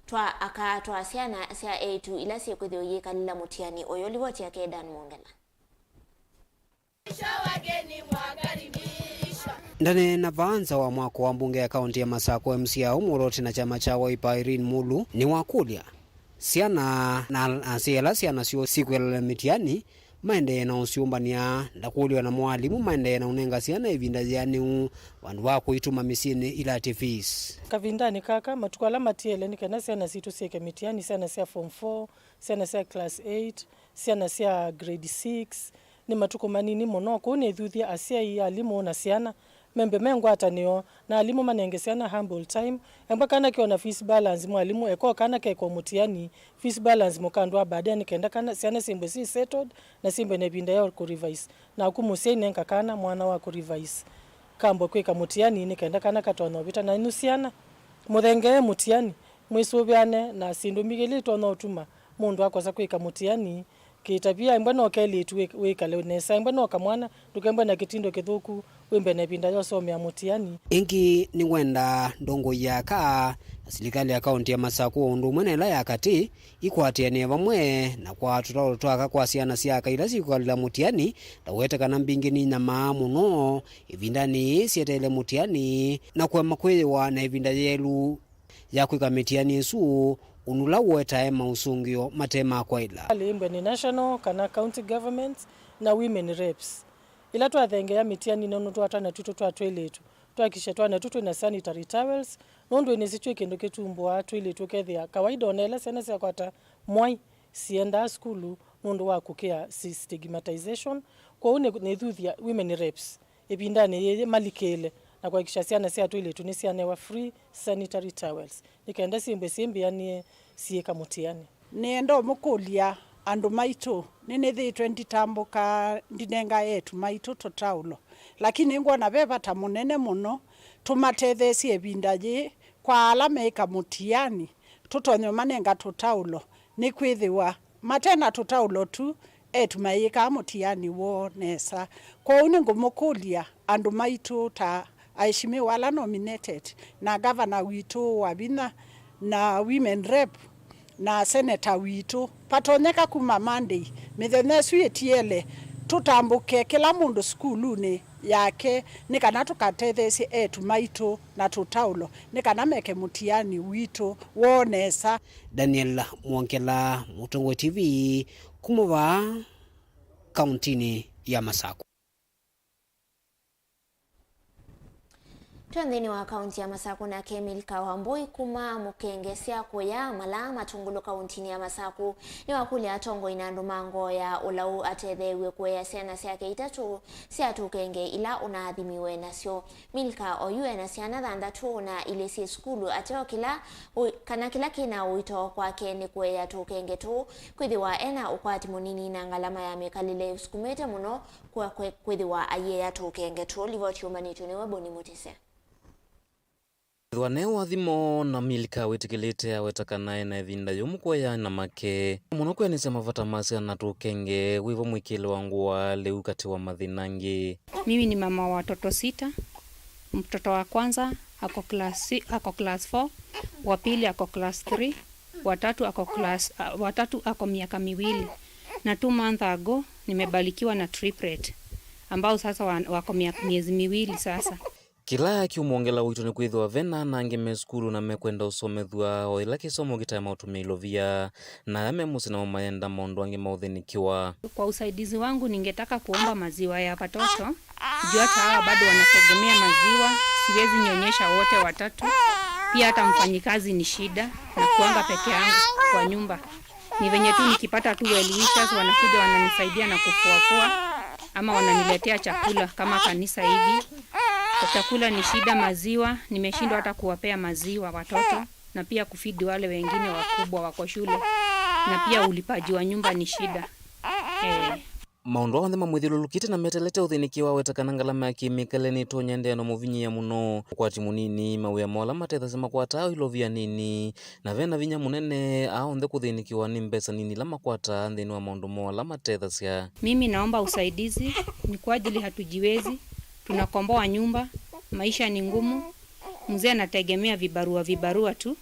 twa aka twa syana sya eĩtu ila syĩkwĩthĩwa iyĩkalĩla mũtiani ũyũ. Livoti yake Dan Mwongela. Ndaneena vaa nza wa mwako wa mbunge ya kaũntĩ ya Masakũ, M C A ũmwe ũla ũte na kyama kya Wiper, Irene Mulu, nĩwakũlya syana na asyai ala syana syoo sikwĩkalĩla mĩtiani maendee na ũsyũmbanĩa, ndakũlya ona moalimũ maendee na ũnenga syana ĩvinda yĩanĩu vandũ va kũitũma mĩsyĩnĩ ilate fees. Kavindanĩ kaka, matukũ ala matiele nĩ kana syana sitũ syĩke mĩtiani, syana sya form four, syana sya class eight, syana sya grade six, nĩ matukũ manini mũno. Kwoou nĩthuthya asyai, alimũ na syana membe me ngwatanĩo na alimũ manenge syana humble time. Embwa kana keona fees balance, mwalimũ eka o kana kekwa mũtiani, fees balance mũkandũ wa baadaye, nĩ kenda kana syana syĩmbwe syĩ settled na syĩmbwe na ĩvinda ya kũ revise. Naku mũsyai nenga kana mwana wa kũ revise kambwe kwĩka mũtiani nĩ kenda kana katonya ũvĩta. Na nĩ syana, mũthengee mũtiani, mwĩsũvĩane na syĩndũ mbingĩ ila itonya ũtuma mũndũ akosa kwĩka mũtiani. Kĩtavia, embwa no kelĩtu wĩ-, wĩkale nesa, embwa no kamwana, ndũkembwe na kĩtindo kĩthũku, wĩmbe na ĩvinda ya ũsomea mũtiani. Ĩngĩ nĩwenda ndongoi ya aka na silikalĩ ya kaũntĩ ya Masakũ o ũndũ ũmwe na ĩla ya katĩ ikwatĩanĩe vamwe na kwa tũtaũlo twa aka kwa syana sya aka ila sikwĩkalĩla mũtiani, ndawete kana mbingĩ ninyamaa mũno ĩvindanĩ yĩĩ syeteele mũtiani na kũema kwĩyĩwa na ĩvinda yĩelu ya kwĩka mĩtiani ĩsu, ũndũ ũla ũetae maũsũngĩo mate ma kwaĩla. Alĩmbwe nĩ national kana county government na women reps. Ĩla twathengeea mĩtiani nũndũ twa twana twitũ twa twĩlĩtu, twakishe twana twitũ twĩ na sanitary towels, nũndũ nĩsĩ twĩ kĩndũ kĩtumbũaa twĩlĩtu ũkethĩa kawaida ona ĩla syana syakwata mwai siendaa sukulu nũndũ wa kũkĩa si-, stigmatization. Kwoou nĩ, nĩthuthya women reps ĩvindanĩ yĩĩ malikĩle na kũhakikisha syana sya twĩlĩtu nĩsyanewa free sanitary towels nĩ kenda syĩmbwe syĩmbĩanĩe syĩka mũtiani. Nĩenda ũmũkũlya andũ maitũ, nĩnĩthĩĩtwe nditambũka ndinenga eĩtu maitũ tũtaũlo, lakini ngwona ve vata mũnene mũno tũmatetheesye ĩvinda yĩĩ kwa ala meĩka mũtiani, tũtonye ũmanenga tũtaũlo, nĩkwĩthĩwa mate na tũtaũlo tu, eĩtu mayĩkaa mũtiani woo nesa. Kwoou nĩngũmũkũlya andũ maitũ ta aheshimiwa ala nominated, na ngavana witũ wa vinya, na women rep, na seneta witũ, vatonyeka kuma Monday, mĩthenya ĩsu ĩtiele, tũtambũke kĩla mũndũ sukulunĩ yake, nĩ kana tũkatetheesye eĩtu maitũ na tũtaũlo, nĩ kana meke mũtiani witũ woo nesa. Daniel Mwongela, Mũtongoi T V, kuma vaa kaũntinĩ ya Masakũ. Twe nthĩnĩ wa kaunti ya Masakũ, nake Milka Wambui kuma Mũkenge sya kũya mala Matũngũlũ kauntinĩ ya Masakũ nĩwakũlya atongoi na andũ ma ngoo ya ũlau atetheew'e kũea syana syake itatũ sya tũkenge ila ũnaathimiwe nasyo. Milka oyu ena syana thanthatũ na ilĩ syĩ sukulu. Ateo kĩla ũ-, kana kĩla kĩna ũito kwake nĩ kũea tũkenge tũũ, kwĩthĩwa ena ũkwati mũnini na ngalama ya mĩkalĩle ĩsukumĩte mũno kwa kwe-, kwĩthĩwa aiea tũkenge tũũ. Livoti yũmbanĩtw'e nĩwe Boni Mũtĩsya. Ethĩwa ne ũathimo na Milka wĩtĩkĩlĩte aweta kana ena ĩvinda yũmũ kũea na make mũno kwĩanĩsya mavata ma syana tũkenge, wĩvo mwĩkĩĩle wa ngũa lĩu katĩ wa mathĩna angĩ. Mimi ni mama wa watoto sita. Mtoto wa kwanza ako class si-, ako class four, wa pili ako class three, wa tatu ako class, ah, wa tatu ako miaka miwili. Na two months ago nimebarikiwa na triplet ambao sasa wa-, wako mia-, miezi miwili sasa. Kĩla kĩũmwongela ũito nĩ kwĩthĩwa ve na ana angĩ me sukulu na mekwenda ũsomethw'a, o ĩla kĩsomo kĩtaema ũtũmĩa ilovia, na ala me mũsyĩ namo mayenda maũndũ angĩ ma ũthĩnĩkĩwa. Kwa usaidizi wangu ningetaka kuomba maziwa ya watoto, juu hata hawa bado wanategemea maziwa, siwezi nyonyesha wote watatu. Pia hata mfanyikazi ni shida, na kuanga peke yangu kwa nyumba. Ni venye tu nikipata tu well wishers wanakuja wananisaidia na kufuafua ama wananiletea chakula kama kanisa hivi. Kwa chakula ni shida, maziwa, nimeshindwa hata kuwapea maziwa watoto na pia kufidi wale wengine wakubwa wako shule. Na pia ulipaji wa nyumba ni shida. Eh. Maũndũ onthe mamwĩthyũlũlũkĩte na metelete ũthĩnĩkĩwa, weta kana ngalama ya kĩmĩkalĩle nĩtonya ĩndĩ no mũvinyĩĩa mũno. Ũkwati mũnini, mawĩa moo ala matethasya makwataa o ilovia nini, na ve na vinya mũnene, aa onthe kũthĩnĩkĩwa nĩ mbesa nini ila makwataa nthĩnĩ wa maũndũ moo ala matethasya. Mimi naomba usaidizi, ni kwa ajili hatujiwezi, tunakomboa nyumba, maisha ni ngumu, mzee anategemea vibarua, vibarua tu.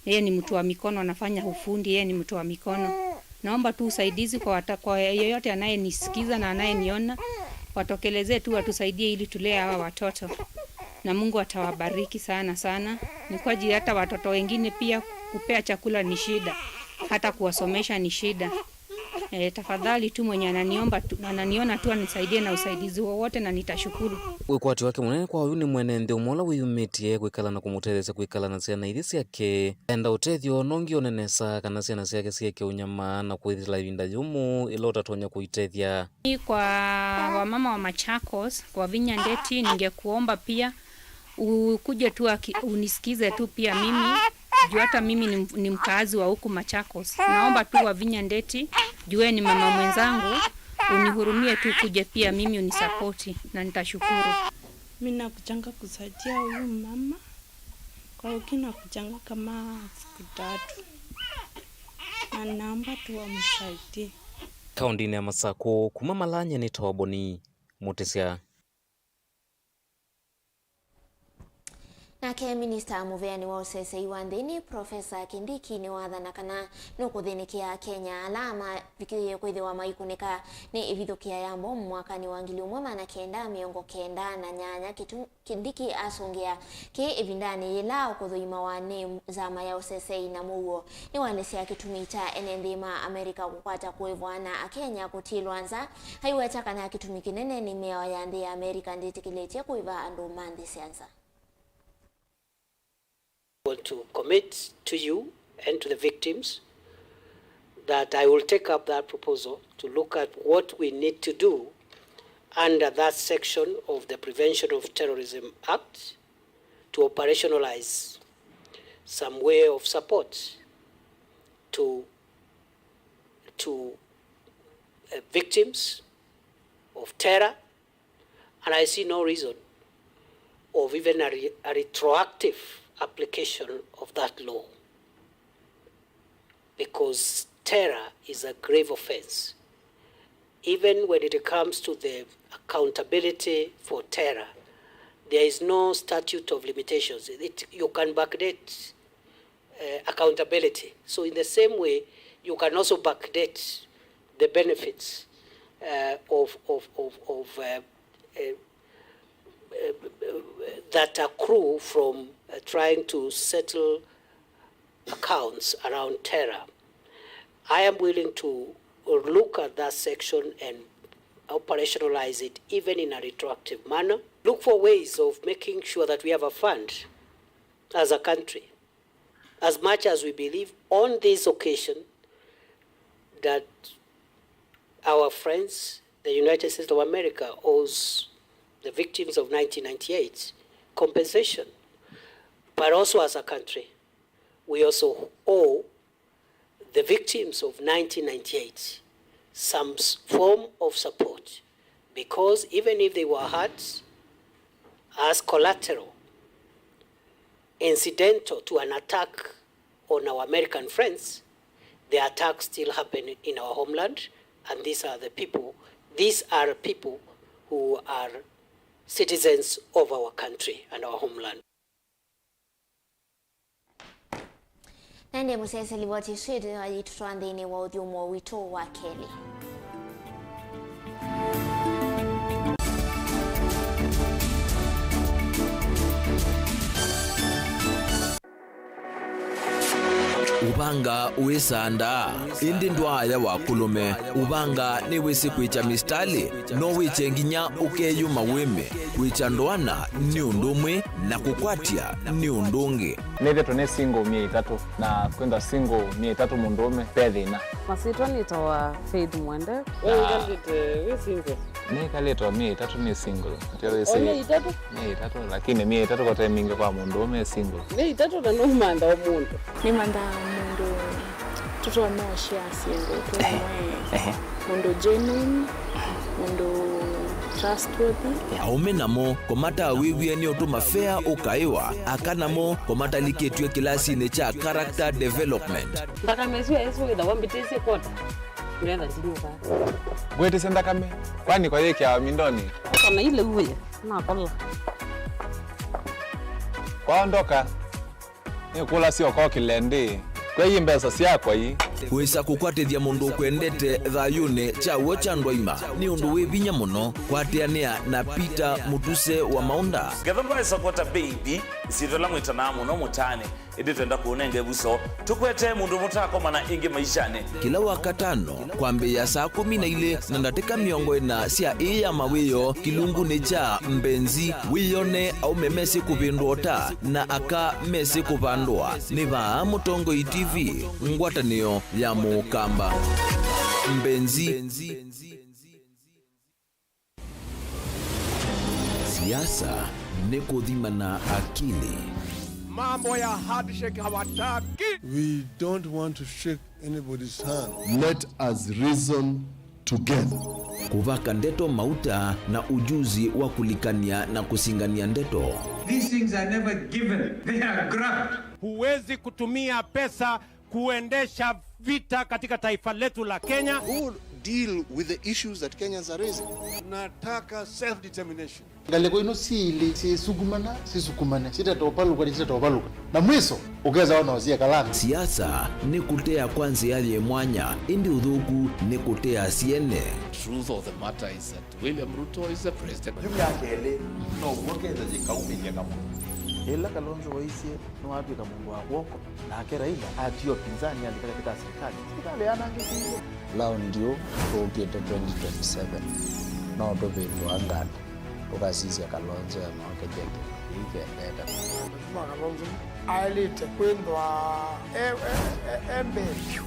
Yeye ni mtu wa mikono, anafanya ufundi, yeye ni mtu wa mikono. Naomba tu usaidizi kwa wata-, kwa yeyote anayenisikiza na anayeniona, watokelezee tu watusaidie ili tulee hawa watoto. Na Mungu atawabariki sana sana. Ni kwa ajili hata watoto wengine pia kupea chakula ni shida, hata kuwasomesha ni shida. Eh, tafadhali tu mwenye ananiomba tu, ananiona tu anisaidie na usaidizi wowote na nitashukuru. Wĩkwatyo wake mũnene kwa oyu nĩ mwene nthĩ ũmwe ũla wĩyumĩtye kwĩkala na kũmũtetheesya kwĩkala na syana ithi syake. Enda ũtethyo, no ngĩone nesa kana syana syake syĩke ũnyama na kwĩthĩla ĩvinda yũmũ ĩla ũtatonya kũitethya. Kwa wamama wa Machakos, kwa Vinya Ndeti, ningekuomba pia ukuje tu aki-, unisikize tu pia mimi, juu hata mimi ni, ni mkaazi wa huku Machakos. Naomba tu Wavinya Ndeti, juu wewe ni mama mwenzangu, unihurumie tu, kuje pia mimi unisapoti na nitashukuru. Mi nakujanga kusaidia huyu mama kwa wiki, nakujanga kama siku tatu, na naomba tu wamsaidie. Kaũntĩnĩ ya Masakũ, kuma Malany'a nĩ Toboni Mũtĩsya. Nake minista mũveanĩ wa ũsesei wa nthĩnĩ, Profesa Kindiki, nĩwathana kana nũkũthĩnĩkĩa Akenya ala mavikĩie kwĩthĩwa maikũnĩka nĩ ĩvithũkĩa ya mbomu mwakanĩ wa ngili ĩmwe maana kenda mĩongo kenda na nyanya. Kĩtu-, Kindiki asũngĩa kĩĩ ĩvindanĩ yĩla ũkũthũimawa nĩ nzama ya ũsesei na mũuo. Nĩwaelesya kĩtumi kya ene nthĩ ma Amerika kũkwata kũĩvwa na Akenya kũtilwa nza, aiweta kana kĩtumi kĩnene nĩ mĩao ya nthĩ ya Amerika ndĩtĩkĩlĩtye kũĩva andũ ma nthĩ sya nza. Want to commit to you and to the victims that I will take up that proposal to look at what we need to do under that section of the Prevention of Terrorism Act to operationalize some way of support to, to, uh, victims of terror, and I see no reason of even a re-, a retroactive application of that law, because terror is a grave offense. Even when it comes to the accountability for terror, there is no statute of limitations. It, you can backdate, uh, accountability. So in the same way, you can also backdate the benefits, uh, of, of, of, of, uh, uh, uh, that accrue from, uh, trying to settle accounts around terror. I am willing to look at that section and operationalize it even in a retroactive manner, look for ways of making sure that we have a fund as a country, as much as we believe on this occasion that our friends, the United States of America, owes the victims of nineteen ninety-eight compensation, but also as a country, we also owe the victims of nineteen ninety-eight some s-, form of support, because even if they were hurt as collateral, incidental to an attack on our American friends, the attack still happened in our homeland, and these are the people, these are people who are citizens of our country and our homeland. Na ĩndĩ mũsyaĩĩsya, livoti ĩsu ĩtwĩwa yĩtũtwaa nthĩnĩ wa ũthyũmũo witũ wa kelĩ. Ũvanga wĩsaa ndaa, ĩndĩ ndwaaya wa kũlũme. Ũvanga nĩwĩsĩ kwĩkya misitalĩ, no wĩkye nginya ũkeyũma wĩme. Kwĩkya ndoana nĩ ũndũ ũmwe, na kũkwatya nĩ ũndũ ũngĩ. Nĩthĩtwe nĩ single myei ĩtatũ, na kwĩthwa single myei ĩtatũ mũndũũme ve thĩna. Masyĩtwa nĩtawa Faith Mwende. We wĩkalĩte wĩ single? Nĩkalĩte o myei ĩtatũ nĩ single. Atĩ wĩsĩ o myei ĩtatũ? Myei ĩtatũ, lakini myei ĩtatũ kote mingĩ kwa mũndũũme e single. Myei ĩtatũ na nũmantha o mũndũ. Nĩmanthaa mũndũ tũtonya ũshare syĩndũ twĩ. Ehe. Mũndũ genuine, mũndũ trustworthy. Aũme namo, kũmatawĩw'e nĩ ũtũma fea ũkaĩwa, aka namo, kũmatalikĩtw'e kĩlasinĩ kya character development. Nthakame ĩsu yaĩsĩ wĩthawa mbĩtĩsye kota, nĩgetha ndinyuka. Ngwĩtĩsya nthakame, kwani kwa yĩkĩawa mindoni? Kana ile uye, nakola. Kwaondoka. Nĩkũlasya ũkokĩle ndĩ, kwei mbesa syakwa ii. Wĩsa kũkwatĩthya mũndũ ũkwendete thayũnĩ kya w'o kya ndwaima nĩ ũndũ wĩ vinya mũno. Kwatĩanĩa na Peter Mũtuse wa Maũnda. Ngetha ndwaĩsa kwata mbei mbi, isyĩtwa ĩla mwĩtanaa mũno mũtaanĩ, ĩndĩ twenda kũũnenga ĩvuso. Tũkwetee mũndũ mũtakomana ĩngĩ maishanĩ. Kĩla Wakatano, kwambĩĩa saa kũmi na ilĩ na ndatĩka mĩongo ĩna sya ĩĩ ya mawĩoo kĩlungunĩ kya Mbenzi, wĩyone aũme mesĩ kũvĩndũa ũta na aka mesĩ kũvandũa. Nĩ vaa Mũtongoi T V, ngwatanĩo ya Mũkamba. Mbenzi. Siasa nĩ kũthimana akili. Mambo ya handshake hawataki. We don't want to shake anybody's hand. Let us reason together. Kũvaka ndeto mauta na ujuzi wa kũlikany'a na kũsingany'a ndeto. These things are never given. They are grabbed. Huwezi kutumia pesa kuendesha vita katika taifa letu la Kenya. Who will deal with the issues that Kenyans are raising? Nataka self-determination. Ngalĩko ino syĩlĩ syĩsukumana, sisukumane, sitatovalũka, sitatovalũka. Na mwiso, ũkesa ona ũsiekala nthĩ. Siasa nĩ kũtea kwa nzĩa yĩ mwanya, ĩndĩ ũthũku nĩ kũtea syene. Truth of the matter is that William Ruto is the president. Yu myaka ĩlĩ, no w'o kesa yĩkaumĩlya kamũndũ. Ĩla Kalonzo waisye nĩwatw'ĩka mũndũ wa kw'oko, nake Raila atiwa pinzani athi katika serikali, serikali yanangĩkĩiwe. Laundi ũ tũũkĩte twenty twenty-seven, no tũvĩndũa nganda, tũkasisya Kalonzo e moke jeke, ĩĩ kendete. Mheshimiwa Kalonzo aĩlĩte kwĩthwa e, e, e, e mbee vyũ.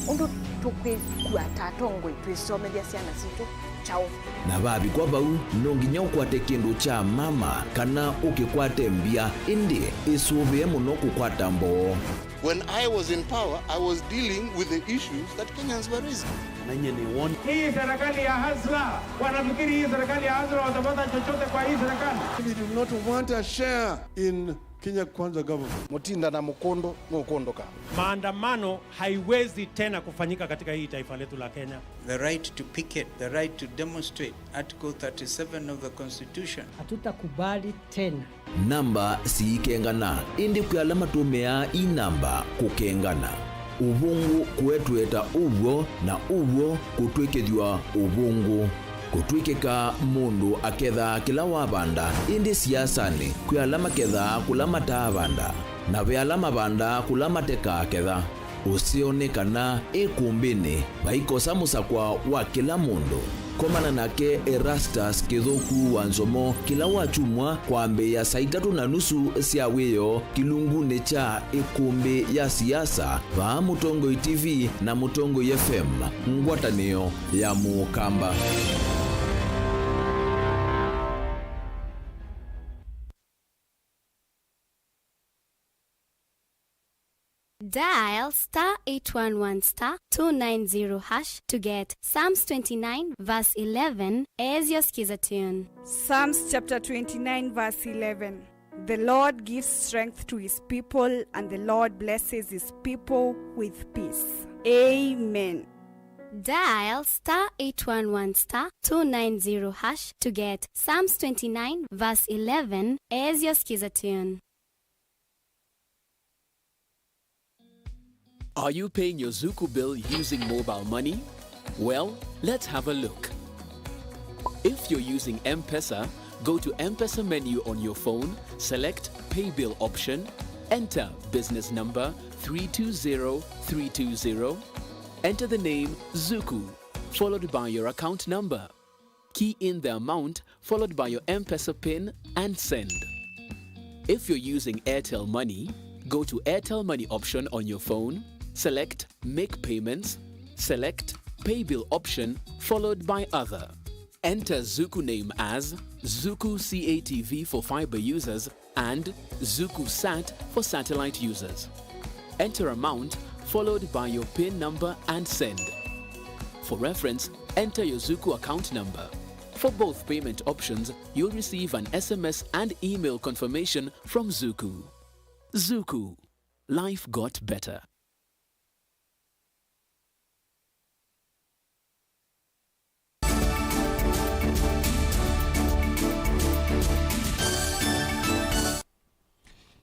Ũndũ tũkwĩkua ta atongoi twĩsomethya syana sitũ kyaũ? Na vavikwa vau, no nginya ũkwate kĩndũ kya mama kana ũkĩkwate mbya, ĩndĩ ĩsũvĩe mũno kũkwata mboo. When I was in power, I was dealing with the issues that Kenyans were raising. Na nyie nĩ won. Hii serikali ya hustler, wanafikiri hii serikali ya hustler watapata chochote kwa hii serikali? We do not want a share in Kenya Kwanza government. Mũtinda na mũkũndũ nũkũndũka. Maandamano haiwezi tena kufanyika katika hii taifa letu la Kenya. The right to picket, the right to demonstrate, Article thirty-seven of the Constitution. Hatutakubali tena. Namba siikengana, ĩndĩ kwĩ ala matũmĩaa ii namba kũkengana. Ũvũngũ kũetweta ũw'o, na ũw'o kũtw'ĩkĩthw'a ũvũngũ. Kũtw'ĩkĩka mũndũ akethaa kĩla wavanda, ĩndĩ siasanĩ kwĩ ala makethaa kũla mataavanda, na ve ala mavandaa kũla matekaaketha. Ũseo nĩ kana ĩkũmbĩnĩ vaikosa mũsakwa wa kĩla mũndũ. Komana nake Erastus Kĩthũku wa Nzomo kĩla wakyumwa kwambĩĩa saa itatũ na nusu sya wĩoo kĩlungunĩ kya ĩkũmbĩ ya siasa vaa Mũtongoi T V na Mũtongoi F M, ngwatanĩo ya Mũkamba. Dial star eight one one star two nine zero hash to get Psalms twenty-nine verse eleven as your skiza tune. Psalms chapter twenty-nine verse eleven. The Lord gives strength to his people, and the Lord blesses his people with peace. Amen. Dial star eight one one star two nine zero hash to get Psalms twenty-nine verse eleven as your skiza tune. Are you paying your Zuku bill using mobile money? Well, let's have a look. If you're using M-Pesa, go to M-Pesa menu on your phone, select Pay Bill option, enter business number three two zero three two zero, enter the name Zuku, followed by your account number. Key in the amount followed by your M-Pesa pin and send. If you're using Airtel Money, go to Airtel Money option on your phone, select Make Payments, select Pay Bill option followed by Other. Enter Zuku name as Zuku C A T V for fiber users and Zuku Sat for satellite users. Enter amount followed by your pin number and send. For reference, enter your Zuku account number. For both payment options, you'll receive an S M S and email confirmation from Zuku. Zuku. Life got better.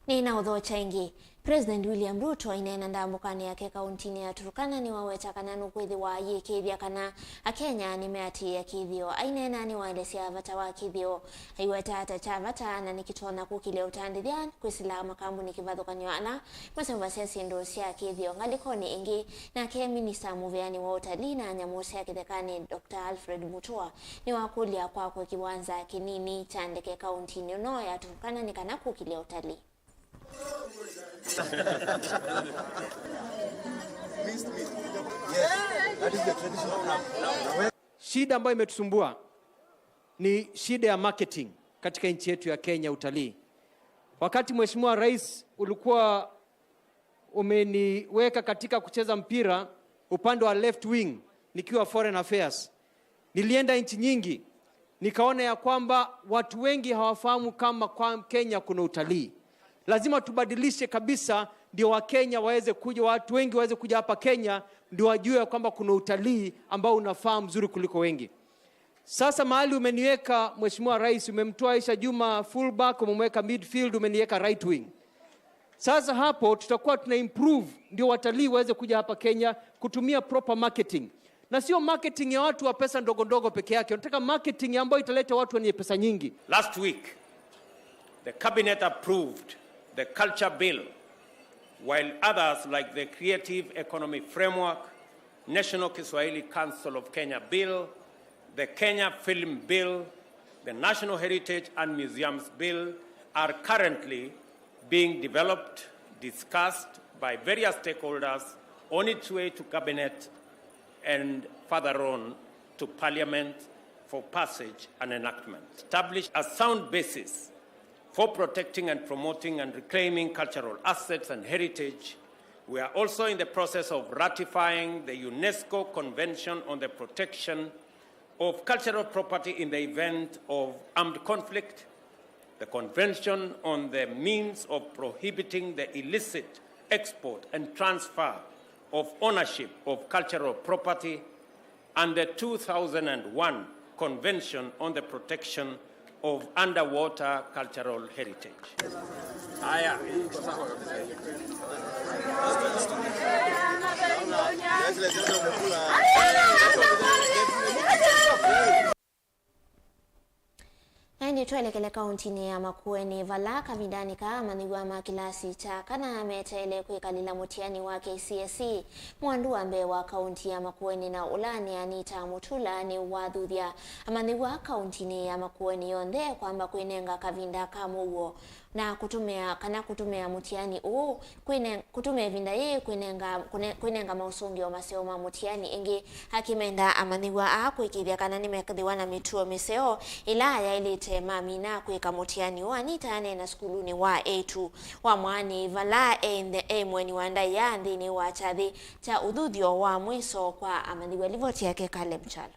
Nĩnaũthokya ĩngĩ. President William Ruto aineena ndambũkanĩ yake kauntinĩ ya Turkana nĩwaweta kana nũkwĩthĩwa ayĩkĩĩthya kana Akenya nĩmeatĩĩa kĩthĩo. Aineena nĩwaelesya vata wa kĩthĩo. Aiweta ata kya vata na nĩkĩtonya kũkĩlya ũtandĩthya kwĩsĩla makambunĩ kĩvathũkany'o ala maseũvasya syĩndũ sya kĩthĩo. Ngalĩkonĩ ĩngĩ, nake minista mũvĩanĩ wa ũtalii na nyamũ sya kĩthekanĩ, Doctor Alfred Mutua, nĩwakũlya kwakwa kĩwanza kĩnini kya ndeke kauntinĩ ĩno ya Turkana nĩ kana kũkĩlya ũtalii. Shida ambayo imetusumbua ni shida ya marketing katika nchi yetu ya Kenya, utalii. Wakati Mheshimiwa Rais ulikuwa umeniweka katika kucheza mpira upande wa left wing nikiwa foreign affairs, nilienda nchi nyingi, nikaona ya kwamba watu wengi hawafahamu kama kwa Kenya kuna utalii. Lazima tubadilishe kabisa, ndio Wakenya waweze kuja, watu wengi waweze kuja hapa Kenya, ndio wajue ya kwamba kuna utalii ambao unafaa mzuri kuliko wengi. Sasa mahali umeniweka, Mheshimiwa Rais, umemtoa Aisha Juma fullback, umemweka midfield, umeniweka right wing. Sasa hapo tutakuwa tuna improve, ndio watalii waweze kuja hapa Kenya, kutumia proper marketing. Na sio marketing ya watu wa pesa ndogo ndogo peke yake. Tunataka marketing ambayo italeta watu wenye pesa nyingi. Last week, the cabinet approved the culture bill, while others like the Creative Economy Framework, National Kiswahili Council of Kenya Bill, the Kenya Film Bill, the National Heritage and Museums Bill are currently being developed, discussed by various stakeholders, on its way to Cabinet and further on to Parliament for passage and enactment. Establish a sound basis for protecting and promoting and reclaiming cultural assets and heritage. We are also in the process of ratifying the UNESCO Convention on the Protection of Cultural Property in the Event of Armed Conflict, the Convention on the Means of Prohibiting the Illicit Export and Transfer of Ownership of Cultural Property, and the two thousand and one Convention on the Protection of Underwater Cultural Heritage. Haya, hii iko sawa kabisa. Ĩndĩ twelekele kauntinĩ ya Makueni, vala kavindanĩ kaa amanyĩw'a ma kĩlasi kya kana meteele kwĩkalĩla mũtiani wa K C S E. Mwandu wa mbee wa kaunti ya Makueni na ũla nĩ Anita Mutula nĩwathuthya amanyĩw'a kauntinĩ ya Makueni yonthe kwamba kwĩnenga kavinda ka mũuo na kũtũmĩa, kana kũtũmĩa mũtiani ũũ kwĩne-, kũtũmĩa ĩvinda yĩĩ kwĩnenga, kũne-, kwĩnenga maũsũngĩo maseo ma mũtiani. Ĩngĩ akĩmenda amanyĩw'a aa kũĩkĩĩthya kana nĩmekethĩwa na mĩtuo mĩseo ĩla yaĩlĩte mamina kwĩka mũtiani ũũ. Anita aneena sukulunĩ wa eĩtu wa Mwaani, vala e nthĩ, e mũeni wa ndaĩa nthĩnĩ wa kyathĩ kya ũthuthyo wa mwĩso kwa amanyĩw'a. Livoti yake Caleb Kyalo.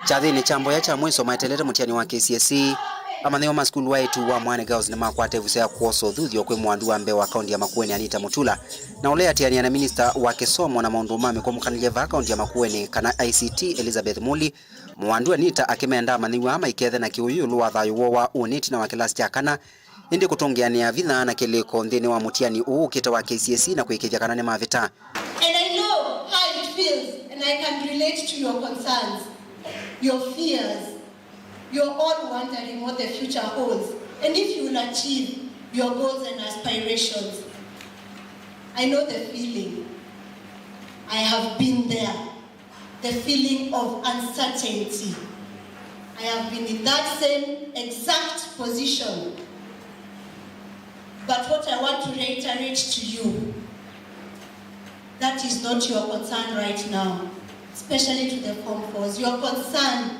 Kyathĩnĩ kya mboya kya mwĩso maeteelete mũtiani wa K C S E, amanyĩw'a ma sukulu wa eĩtu wa Mwaani Girls nĩmakwata ĩvuso ya kwosa ũthuthyo kwĩ mwandu wa mbee wa kaunti ya Makueni Anita Mutula, na ũla atianĩa na minista wa kĩsomo na maũndũ ma mĩkwamũkanĩlye vaa kaunti ya Makueni kana I C T Elizabeth Muli. Mwandu Anita akĩmenda amanyĩw'a aa maikethe na kĩwĩu ĩũlũ wa thayũ woo wa ũnĩ ĩtina wa kĩlasi kya kana, ĩndĩ kũtũngĩanĩa vinya na kĩlĩko nthĩnĩ wa mũtiani ũũ ũkĩte wa K C S E na kũĩkĩĩthya kana nĩmavĩta. And I know how it feels, and I can relate to your concerns, your fears. You're all wondering what the future holds, and if you will achieve your goals and aspirations. I know the feeling. I have been there. The feeling of uncertainty. I have been in that same exact position. But what I want to reiterate to you, that is not your concern right now, especially to the Form Fours. Your concern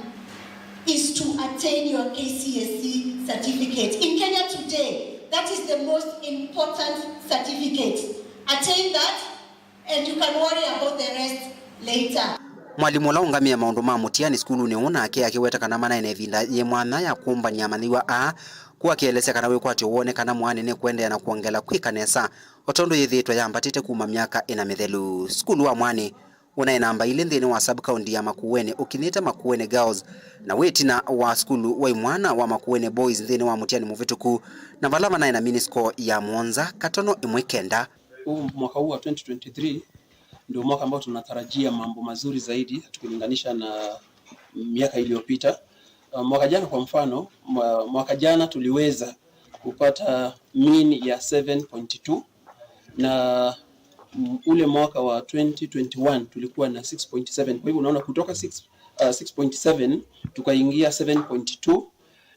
is to attain your K C S E certificate. In Kenya today, that is the most important certificate. Attain that, and you can worry about the rest later. Mwalimũ ũla ũngamĩe maũndũ ma mũtiani sukulunĩ ũũ nake akĩweta kana manaĩ na ĩvinda yĩ mwanya ya kũmbany'a amanyĩw'a aa, kũu akĩelesya kana wĩkwatyo woo nĩ kana Mwaani nĩkũendeea na kwongela kwĩka nesa o tondũ yĩthĩĩtwe yambatĩte kuma myaka ĩna mĩthelu. Sukulu wa Mwaani ũnaĩ namba ilĩ nthĩnĩ wa sub-county ya Makueni ũkinyĩte Makueni Girls, na wĩ ĩtina wa sukulu wa imwana wa Makueni Boys nthĩnĩ wa mũtiani mũvĩtũku, na vala manaĩ na mini score ya mũonza katono ĩmwe kenda. Huu mwaka huu wa twenty twenty-three ndio mwaka ambao tunatarajia mambo mazuri zaidi tukilinganisha na miaka iliyopita. Uh, mwaka jana kwa mfano, mwa-, mwaka jana tuliweza kupata mean ya seven point two, na, mm, ule mwaka wa twenty twenty-one tulikuwa na six point seven. Kwa hivyo unaona kutoka six, uh, six point seven tukaingia seven point two,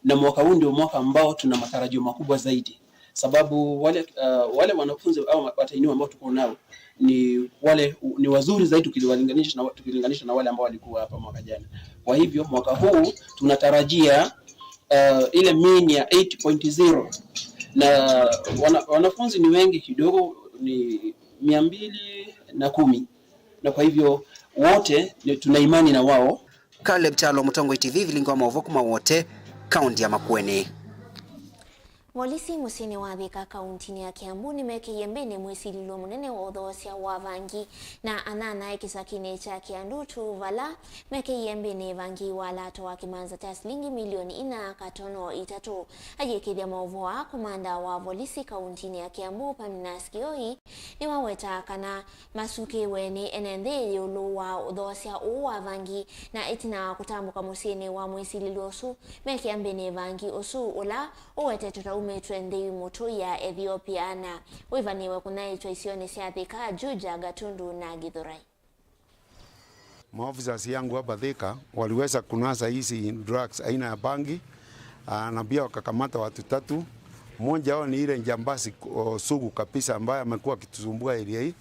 na mwaka huu ndio mwaka ambao tuna matarajio makubwa zaidi, sababu wale, uh, wale wanafunzi au watahiniwa ambao tuko nao ni wale, ni wazuri zaidi tukiwalinganisha na, tukilinganisha na wale ambao walikuwa hapa mwaka jana. Kwa hivyo mwaka huu tunatarajia, uh, ile mean ya eight point zero, na wana-, wanafunzi ni wengi kidogo, ni mia mbili na kumi, na kwa hivyo wote ni, tuna imani na wao. Caleb Kyalo, Mũtongoi T V, vilingi wa maũvoo kuma Wote, kaunti ya Makueni. Volisi mũsyĩnĩ wa Thika, kauntinĩ ya Kiambu, nĩmekĩie mbĩnĩ mwĩsilĩlyo mũnene wa ũthoosya wa vangi na anyanya kĩsakinĩ kya Kĩandutu, vala mekĩie mbĩnĩ vangi wa lato wa kĩmanza kya silingi milioni inya katono itatũ. Ayĩkĩthya maũvoo aa, komanda wa volisi kauntinĩ ya Kiambu, Paminas Kioi, nĩwawetaa kana masukĩwe nĩ ene nthĩ ĩũlũ wa ũthoosya ũũ wa vangi, na ĩtina wa kũtambũka mũsyĩnĩ wa mwĩsilĩlyo ũsu, mekĩa mbĩnĩ vangi ũsu ũla ũwetetwe ta umĩtwe nthĩ yu mũtũi ya Ethiopia, na wĩvanĩwe kũnyaĩĩtw'a isionĩ sya Thika, Juja, Gatundu na Githurai. Maofficers yangu hapa Thika waliweza kunasa hizi drugs aina ya bangi, ah, na pia wakakamata watu tatu. Mmoja wao ni ile njambazi, oh, sugu kabisa ambaye amekuwa akitusumbua area hii.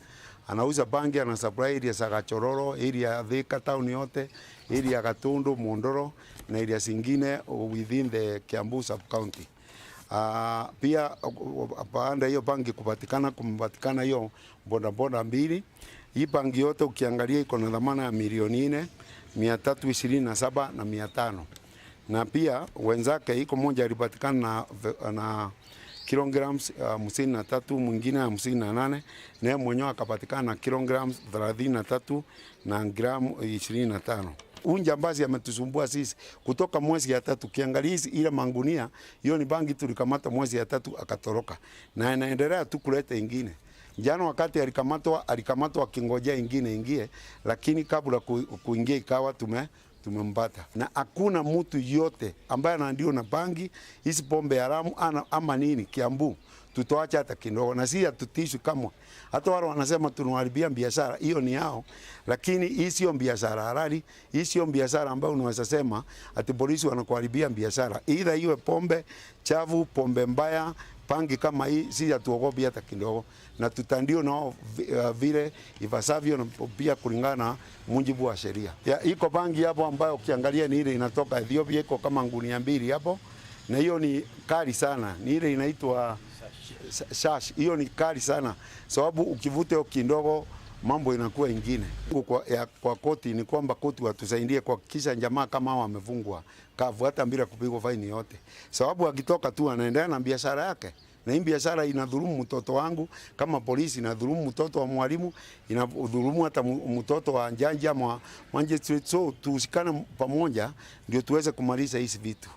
Anauza bangi, ana supply area za Gachororo, area ya Thika town yote, area ya Gatundu, Mundoro na area zingine within the Kiambu sub-county. Ah, pia, baada hiyo bangi kupatikana, kumepatikana hiyo bodaboda mbili. Hii bangi yote ukiangalia iko na dhamana ya milioni nne, mia tatu ishirini na saba na mia tano. Na pia wenzake iko moja alipatikana na, na kilograms, ah, hamsini na tatu, mwingine hamsini na nane, na yeye mwenyewe akapatikana na kilograms thelathini na tatu na gramu ishirini na tano. Huyu jambazi ametusumbua sisi kutoka mwezi ya tatu. Ukiangalia hizi, ile mangunia, hiyo ni bangi tulikamata mwezi ya tatu akatoroka. Na anaendelea tu kuleta ingine. Jana wakati alikamatwa, alikamatwa akingojea ingine ingie, lakini kabla ku-, kuingia ikawa tume-, tumempata. Na hakuna mtu yote ambaye anandio na bangi, hizi pombe haramu ana, ama nini, Kiambu, tutaacha hata kidogo. Na si hatutishwi kamwe. Hata wale wanasema tunaharibia biashara, hiyo ni yao, lakini hii sio biashara halali, hii sio biashara ambayo unaweza sema ati polisi wanakuharibia biashara. Either iwe pombe chafu, pombe mbaya, bangi kama hii, si hatuogopi hata kidogo. Na tutandio nao vi-, uh, vile ipasavyo na pia kulingana na mujibu wa sheria. Ya, iko bangi hapo ambayo ukiangalia ni ile inatoka Ethiopia, iko kama gunia mbili hapo, na hiyo ni kali sana, ni ile inaitwa sha-, shash. Hiyo ni kali sana, sababu ukivuta hiyo kidogo, mambo inakuwa ingine. Kwa, ya, kwa koti ni kwamba koti watusaidie kuhakikisha jamaa kama hao wamefungwa kavu hata bila kupigwa faini yote, sababu akitoka tu anaendelea na biashara yake. Na hii biashara inadhulumu mtoto wangu, kama polisi inadhulumu mtoto wa mwalimu, inadhulumu hata mu-, mtoto wa jaji ama wa magistrate. So tuhusikane pamoja ndio tuweze kumaliza hizi vitu.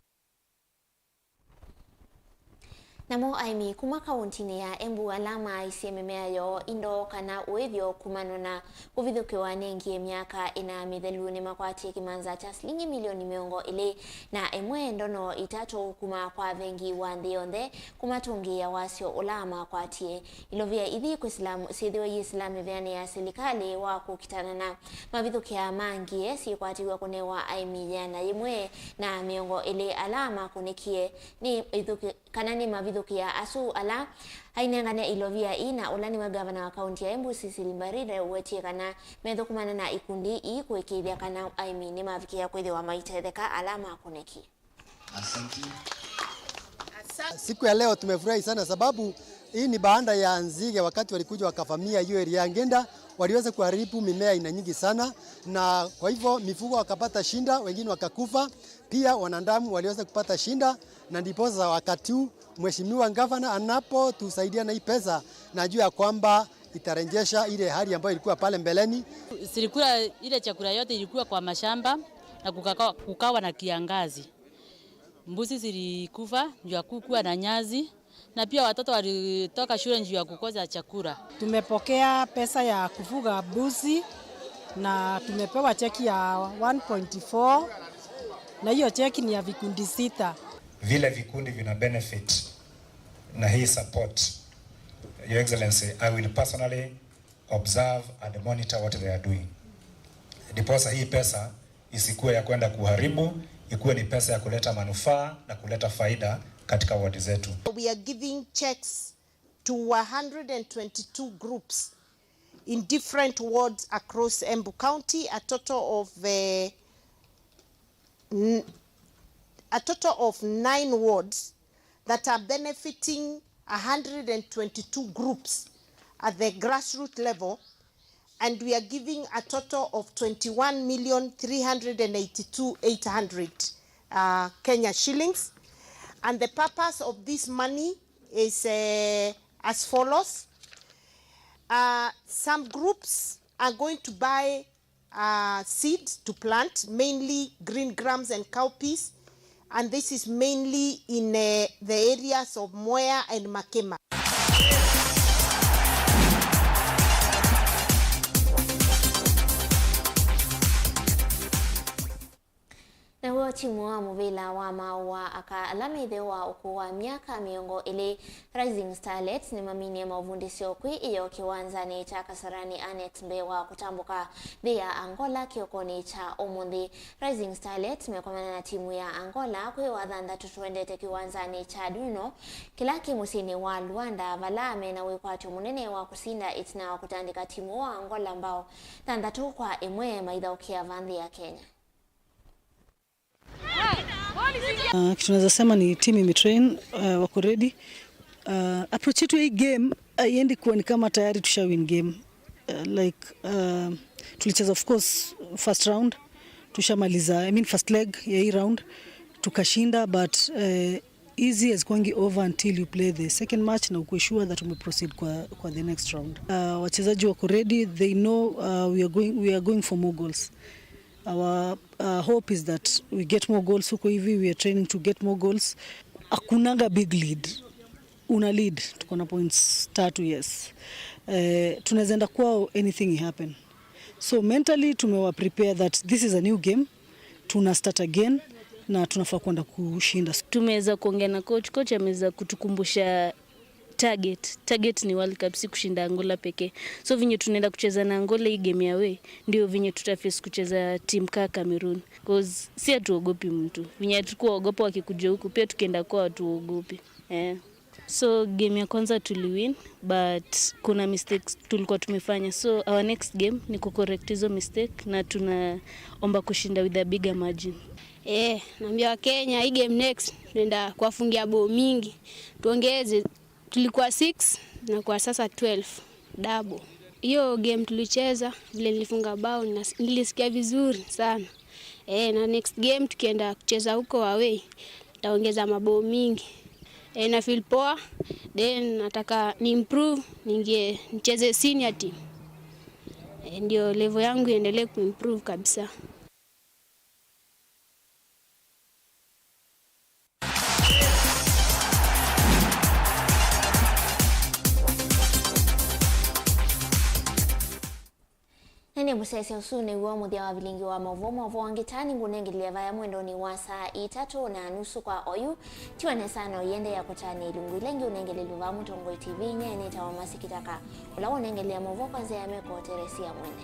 Namo aĩmi kuma kaũntinĩ ya Embu ala maaisye mĩmea yoo indo kana ũĩthyo kumana na kũvithũkĩwa nĩ ngie myaka ĩna mĩthelu nĩmakwatie kĩmanza kya silingi milioni mĩongo ĩlĩ na ĩmwe ndono itatũ kuma kwa vengi wa nthĩ yonthe kũmatũngĩĩa wasyo ũla makwatie. Ilovia ithi kwĩsĩla syĩthĩwe yĩsĩla mĩveanĩ ya silikalĩ wa kũkitana na mavithũkĩa ma ngie syĩkwatĩw'a kũnewa aĩmi yĩana yĩmwe na mĩongo ĩlĩ ala makũnĩkie nĩ ithũkĩ-, kana nĩ mavithũkĩa asu ala ainengane ilovia ii, na ũla nĩwe ngavana wa kaunti ya Embu, Cecily Mbarire, ũwetie kana methũkũmana na ikundi ii kũĩkĩĩthya kana aĩmi nĩmavikĩa kwĩthĩwa maitetheka ala makũnĩkie. Siku ya leo tumefurahi sana sababu hii ni baada ya nzige wakati walikuja wakavamia hiyo area ya Ngenda, waliweza kuharibu mimea aina nyingi sana, na kwa hivyo mifugo wakapata shida, wengine wakakufa, pia wanadamu waliweza kupata shida, na ndiposa wakati huu Mheshimiwa Gavana anapotusaidia na hii pesa, najua ya kwamba itarejesha ile hali ambayo ilikuwa pale mbeleni. Silikula ile chakula yote ilikuwa kwa mashamba na kukaka-, kukawa na kiangazi. Mbuzi zilikufa juu ya kukuwa na nyasi, na pia watoto walitoka shule juu ya kukosa chakula. Tumepokea pesa ya kufuga mbuzi na tumepewa cheki ya one point four, na hiyo cheki ni ya vikundi sita. Vile vikundi vina benefit na hii support, Your Excellency, I will personally observe and monitor what they are doing. Ndiposa hii pesa isikuwe ya kwenda kuharibu, ikuwe ni pesa ya kuleta manufaa na kuleta faida katika ward zetu. We are giving checks to one hundred and twenty-two groups in different wards across Embu County, a total of, eh, n-, a total of nine wards that are benefiting one hundred and twenty-two groups at the grassroots level, and we are giving a total of twenty-one million three hundred and eighty-two eight hundred, uh, Kenya shillings. And the purpose of this money is, uh, as follows. Uh, some groups are going to buy uh, seed to plant, mainly green grams and cowpeas, and this is mainly in, uh, the areas of Mwea and Makema. Naw'o timu wa mũvĩla wa maaũ wa aka ala me ĩtheo wa ũkũũ wa myaka mĩongo ĩlĩ, Rising Starlets nĩmaminie maũvundĩsyo kwĩ ĩyoo kĩwanzanĩ kya Kasarani Annex mbee wa kũtambũka nthĩ ya Angola kĩokonĩ kya ũmũnthĩ. Rising Starlets mekomana na timu ya Angola kwĩ wa thanthatũ tũendete kĩwanzanĩ kya Duno kĩla kĩ mũsyĩnĩ wa Luanda, vala mena wĩkwatyo mũnene wa kũsinda ĩtina wa kũtandĩka timu wa Angola mbao thanthatũ kwa ĩmwe maithaũkĩa va nthĩ ya Kenya. Uh, kitu naweza sema ni timu imetrain, uh, wako ready. Uh, approach yetu ya hii game haiendi kuwa ni kama tayari tusha win game. Uh, like, uh, tulicheza, of course, first round, tushamaliza, I mean, first leg ya hii round tukashinda, but, uh, hizi hazikuangi over until you play the second match na ukue sure that umeproceed kwa, kwa the next round. Uh, wachezaji wako ready, they know, uh, we are going, we are going for more goals. Our, uh, hope is that we get more goals huko hivi, we are training to get more goals. Hakunanga big lead. Una lead, tuko na points tatu, yes. Eh, tunaweza enda kwao, anything happen. So mentally tumewa prepare that this is a new game. Tuna start again na tunafaa kwenda kushinda. Tumeweza kuongea na coach. Coach ameweza kutukumbusha target. Target ni World Cup, si kushinda Angola pekee. So venye tunaenda kucheza na Angola hii game ya away, ndio venye tutaface kucheza team kaa Cameroon. 'Cause si hatuogopi mtu. Venye hatukuogopa wakikuja huku, pia tukienda kwao hatuogopi. Eh. So game ya kwanza tuliwin, but kuna mistakes tulikuwa tumefanya. So our next game ni kucorrect hizo mistake na tunaomba kushinda with a bigger margin. Eh, naambia Wakenya, hii game next tunaenda kuwafungia bao mingi. Tuongeze, tulikuwa six na kwa sasa twelve. Double. Hiyo game tulicheza, vile nilifunga bao, ninas-, nilisikia vizuri sana. Eh, na next game tukienda kucheza huko away, nitaongeza mabao mingi. Eh, na feel poa, then nataka ni improve, niingie nicheze senior team. Eh, ndio level yangu iendelee kuimprove kabisa. Na nĩ mũsese ũsu nĩw'o mũthya wa vilingi wa maũvoo. Maũvoo angĩ ta nĩngũnengelea vaya mwendonĩ wa saa itatũ na nusu kwa oyu. Tiwa nesa na ũiendeea kũtanĩa ilungu ila ingĩ ũnengelelw'e vaa Mũtongoi T V. Nyie nĩtawa Mercy Kĩtaka, ũla wonengelea maũvoo kwa nzĩa ya meko Teresia Mwene.